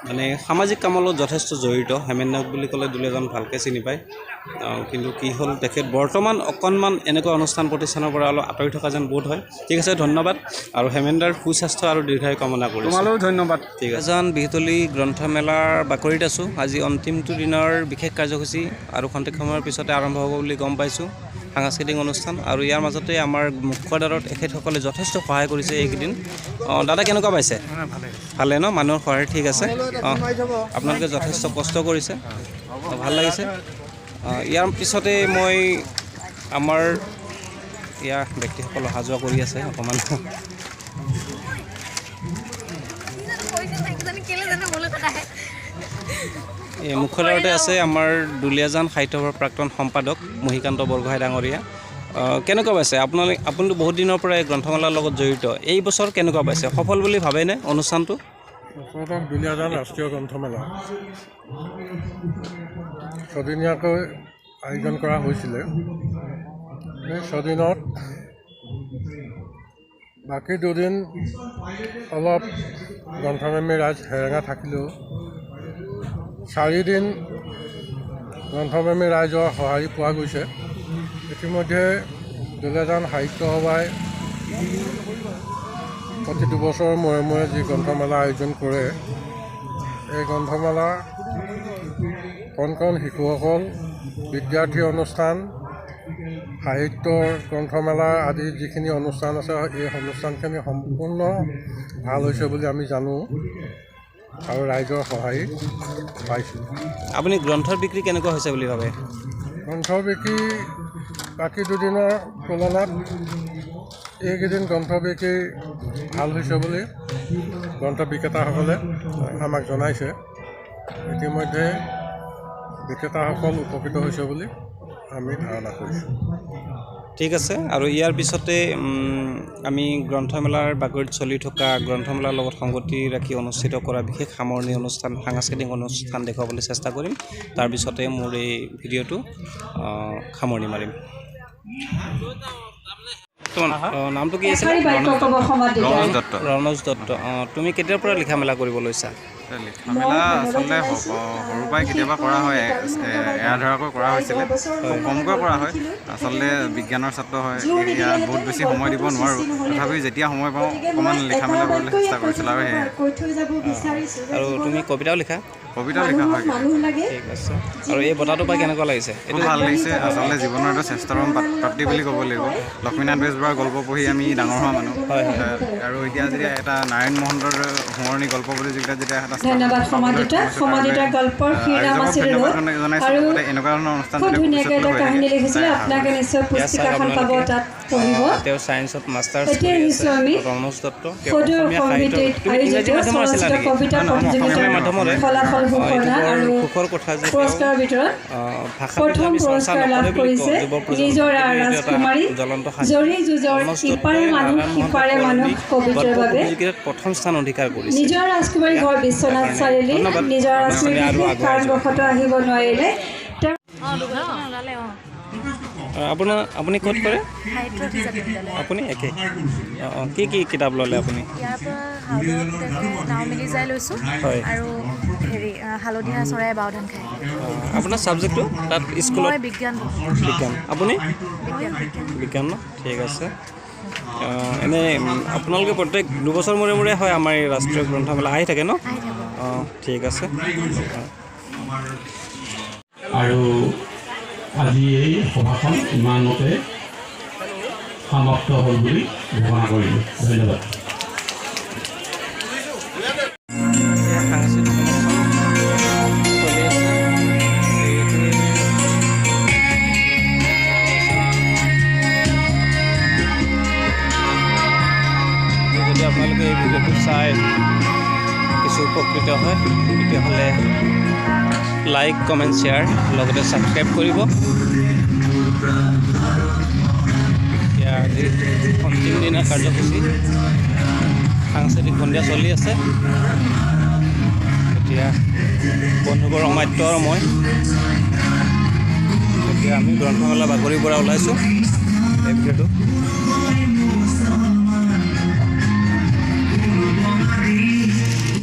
মানে সামাজিক কামৰ লগত যথেষ্ট জড়িত। হেমেন নায়ক বুলি ক'লে দুলীয়াজান ভালকৈ চিনি পায়। কিন্তু কি হ'ল, তেখেত বৰ্তমান অকণমান এনেকুৱা অনুষ্ঠান প্ৰতিষ্ঠানৰ পৰা অলপ আঁতৰি থকা যেন বোধ হয়। ঠিক আছে, ধন্যবাদ। আৰু হেমেনদাৰ সুস্বাস্থ্য আৰু দীৰ্ঘায়ু কামনা কৰিছোঁ। তোমালৈও ধন্যবাদ। ঠিক আছে। এজন বিহুতলী গ্ৰন্থমেলাৰ বাকৰিত আছোঁ। আজি অন্তিমটো দিনৰ বিশেষ কাৰ্যসূচী আৰু খন্তেক সময়ৰ পিছতে আৰম্ভ হ'ব বুলি গম পাইছোঁ সাংস্কৃতিক অনুষ্ঠান। আৰু ইয়াৰ মাজতে আমাৰ মুখ্যদ্বাৰত এখেতসকলে যথেষ্ট সহায় কৰিছে এইকেইদিন। দাদা কেনেকুৱা পাইছে? ভালে ন? মানুহৰ সহায় ঠিক আছে। আপোনালোকে যথেষ্ট কষ্ট কৰিছে, ভাল লাগিছে। ইয়াৰ পিছতে মই আমাৰ ইয়াৰ ব্যক্তিসকল অহা যোৱা কৰি আছে অকণমান। এই মুখ্যদ্বাৰতে আছে আমাৰ দুলীয়াজান সাহিত্য সভাৰ প্ৰাক্তন সম্পাদক মহিকান্ত বৰগোহাঁই ডাঙৰীয়া। কেনেকুৱা পাইছে আপোনালোক? আপুনিতো বহুত দিনৰ পৰা এই গ্ৰন্থমেলাৰ লগত জড়িত, এই বছৰ কেনেকুৱা পাইছে? সফল বুলি ভাবেনে অনুষ্ঠানটো? দুলীয়াজান ৰাষ্ট্ৰীয় গ্ৰন্থমেলা ছদিনীয়াকৈ আয়োজন কৰা হৈছিলে। এই ছদিনত বাকী দুদিন অলপ গ্ৰন্থপ্ৰেমী ৰাইজ হেৰেঙা থাকিলেও চাৰিদিন গ্ৰন্থপ্ৰেমী ৰাইজৰ সঁহাৰি পোৱা গৈছে। ইতিমধ্যে দুলীয়াজান সাহিত্য সভাই প্ৰতি দুবছৰৰ মূৰে মূৰে যি গ্ৰন্থমেলা আয়োজন কৰে, এই গ্ৰন্থমেলা কণ কণ শিশুসকল, বিদ্যাৰ্থী অনুষ্ঠান, সাহিত্যৰ গ্ৰন্থমেলা আদি যিখিনি অনুষ্ঠান আছে, এই অনুষ্ঠানখিনি সম্পূৰ্ণ ভাল হৈছে বুলি আমি জানো আৰু ৰাইজৰ সঁহাৰি পাইছোঁ। আপুনি গ্ৰন্থৰ বিক্ৰী কেনেকুৱা হৈছে বুলি ভাবে? গ্ৰন্থৰ বিক্ৰী বাকী দুদিনৰ তুলনাত এইকেইদিন গ্ৰন্থ বিক্ৰী ভাল হৈছে বুলি গ্ৰন্থ বিক্ৰেতাসকলে আমাক জনাইছে। ইতিমধ্যে বিক্ৰেতাসকল উপকৃত হৈছে বুলি আমি ধাৰণা কৰিছোঁ। ঠিক আছে। আৰু ইয়াৰ পিছতে আমি গ্ৰন্থমেলাৰ বাকৰিত চলি থকা গ্ৰন্থমেলাৰ লগত সংগতি ৰাখি অনুষ্ঠিত কৰা বিশেষ সামৰণি অনুষ্ঠান, সাংস্কৃতিক অনুষ্ঠান দেখুৱাবলৈ চেষ্টা কৰিম। তাৰপিছতে মোৰ এই ভিডিঅ'টো সামৰণি মাৰিম। তোমাৰ নামটো কি আছিলে? এষাৰি বাক্য ক'ব সমাদৃত। ৰণোজ দত্ত। ৰণোজ দত্ত। অঁ, তুমি কেতিয়াৰ পৰা লিখা মেলা কৰিব লৈছা? লিখা মেলা আচলতে সৰুৰ পৰাই কেতিয়াবা কৰা হয়, এৰা ধৰাকৈ কৰা হৈছিলে, খুব কমকৈ কৰা হয়। আচলতে বিজ্ঞানৰ ছাত্ৰ হয়, ইয়াত বহুত বেছি সময় দিব নোৱাৰোঁ, তথাপিও যেতিয়া সময় পাওঁ অকণমান লিখা মেলা কৰিবলৈ চেষ্টা কৰিছিলোঁ আৰু সেয়াই। আৰু তুমি কবিতাও লিখা? কবিতাও লিখা হয়। ঠিক আছে। আৰু এই বঁটাটো পাই কেনেকুৱা লাগিছে? খুব ভাল লাগিছে। আচলতে জীৱনৰ এটা শ্ৰেষ্ঠতম প্ৰাপ্তি বুলি ক'ব লাগিব। লক্ষ্মীনাথ বেজবৰুৱাৰ গল্প পঢ়ি আমি ডাঙৰ হোৱা মানুহ, আৰু এতিয়া যেতিয়া এটা নাৰায়ণ মহন্তৰ সোঁৱৰণি গল্প প্ৰতিযোগিতাত যেতিয়া এটা ধন্যবাদ সমাদিতা। সমাদিতা গল্পৰ শিৰোনাম আছিল ৰ'দ আৰু এনেকুৱা ধৰণৰ অনুষ্ঠান খুব ধুনীয়াকৈ এটা কাহিনী লিখিছিলে। আপোনালোকে নিশ্চয় পুস্তিকাখন পাব, তাত পঢ়িব। তেওঁ ছায়েন্সত মাষ্টাৰ্ছ এতিয়া কৰি আহিছোঁ আছে। আমি ৰণোজ দত্ত। তেওঁ সদৌ অসমীয়া অসম সাহিত্য, ভিত্তিত তুমি ইংৰাজী আয়োজিত মাধ্যমৰ আছিলা চলচ্চিত্ৰ নেকি? কবিতা অসমীয়া প্ৰতিযোগিতাৰ মাধ্যমৰে। ফলাফল এইটো ঘোষণা বৰ আৰু সুখৰ কথা যে তেওঁ পুৰস্কাৰৰ ভিতৰত ভাষাটো প্ৰথম আমি চৰ্চা পুৰস্কাৰ লাভ নকৰে বুলি কওঁ কৰিছে যুৱ প্ৰজন্ম, নিজৰা কিন্তু এইটো এটা ৰাজকুমাৰী জ্বলন্ত সাহিত্য। জৰি যুঁজৰ ৰণোজ ইপাৰে দত্তই মানুহ নাৰায়ণ মহন্ত সিপাৰে মানুহ সোঁৱৰণি কবিতাৰ গল্প বাবে। প্ৰতিযোগিতাত প্ৰথম স্থান অধিকাৰ কৰিছে। নিজৰ ৰাজকুমাৰী ঘৰ বিশ্বনাথ তাৰকাৰণে চাৰিআলি। ধন্যবাদ। নিজৰ ৰাজকুমাৰী আৰু বিশেষ আগুৱাই যোৱা। কাৰণবশতঃ আহিব নোৱাৰিলে। তেওঁ আপোনাৰ আপুনি ক'ত কৰে? সাহিত্য অভিজাত বিদ্যালয়। আপুনি একে। অঁ অঁ, কি কি কিতাপ ল'লে আপুনি? ইয়াৰ পৰা হাউদত নাও মিলি যাই লৈছোঁ হয়। আৰু হেৰি হালধীয়া চৰাই বাওধান খায়। অঁ, আপোনাৰ ছাবজেক্টটো তাত স্কুলত? মই বিজ্ঞান। বিজ্ঞান। আপুনি? বিজ্ঞান। বিজ্ঞান ন? ঠিক আছে। এনেই আপোনালোকে প্ৰত্যেক 2 বছৰ মূৰে মূৰে হয় আমাৰ এই ৰাষ্ট্ৰীয় গ্ৰন্থমেলা আহি থাকে ন? অঁ, ঠিক আছে। আৰু আজি এই সভাখন ইমানতে সমাপ্ত হ'ল বুলি ঘোষণা কৰিলোঁ। ধন্যবাদ। সাংস্কৃতিক অনুষ্ঠান চলি আছে। এইটোৱে যদি আপোনালোকে এই ভিডিঅ'টো চাই কিছু উপকৃত হয়, তেতিয়াহ'লে লাইক, কমেণ্ট, শ্বেয়াৰ লগতে ছাবস্ক্ৰাইব কৰিব। এতিয়া আজি অন্তিম দিনাৰ কাৰ্যসূচী সাংস্কৃতিক সন্ধিয়া চলি আছে। এতিয়া বন্ধুবৰ অমাত্য আৰু মই এতিয়া আমি গ্ৰন্থমেলা বাকৰিৰ পৰা ওলাইছোঁ। এই ভিডিঅ'টো